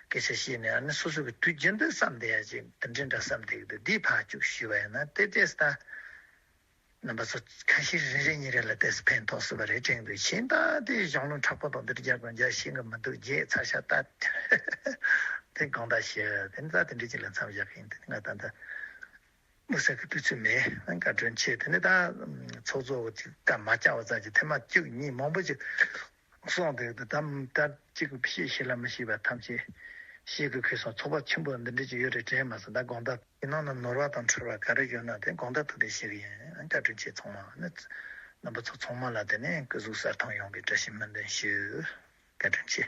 སྐད་ཆ་བཤད་ནས་ཨ་ནི་སོ་སོ་གི་དུས་རྒྱུན་དུ་བསམ་བསྡད་ཡ་ཅིག་དེ་འདྲའི་འདྲ་བསམ་བསྡད་གི་འདུག་འདིའི་ཕར་ཅིག་ཞུས་པ་ཡིན་ན་དེ་ཏོག་ཙམ་ད། རྣམ་པ་ཚོ་ཁ་ཤས་རེ་རེ་གཉིས་རེ་ལ་ཏོག་ཙམ་ཕན་ཐོགས་སྲིད་པ་རེད་དྲན་འདུག་གཞན་དག་དེ་གཞུང་ལུགས་མཁྲེགས་པོ་དང་འདིར་རྒྱག་དགོས་རྒྱག་ཤེས་གི་མི་འདུག་བརྗེད་ཚར་ཤག་ད་དེ་དགོངས་དག་ཞུ། དེ་ནི་ད་དེ་འདྲའི་ཅིག་ལ་མཚམས་བཞག་གི་ཡིན། དེ་ནི་ང་ད་ལྟ་དམིགས་བསལ་གྱི་དུས་ཚོད་མེད། བཀའ་དྲིན་ཆེ། དེ་ནི་ད་ཚོགས་གཙོ་བོ་ཅིག་བཀའ་མ་བཅག་པ་ཙམ་གྱིས་ཐེངས་མ་བཅུ་གཉིས་མང་པོ་ཅིག་གསུངས་འདུག་ད་ད་ཅིག་བཤད་ཤེས་ལ་མི་ཤེས་པ་ཐམས་ཅད་ཤེས་དགོས་ཁེལ་སོང་། ཚོགས་པ་ཆེན་པོ་འདི་འདྲ་ཅིག་ཡོད་རེད་དྲན་མ་སོང་། ད་དགོངས་དག་དེ་ནང་ན་ནོར་བ་དང་འཁྲུལ་བ་ག་རེ་ཡོད་ན་དེ་དགོངས་དག་ཐུགས་རྗེ་ཆེ་གི་ཡིན། བཀའ་དྲིན་ཆེ། ཚང་མ་ནི་རྣམ་པ་ཚོ་ཚང་མ་ལ་དེ་ནས་སྐུ་གཟུགས་གསལ་ཐང་ཡོང་གི་བཀྲ་ཤིས་སྨོན་འདུན་ཞུ། བཀའ་དྲིན་ཆེ།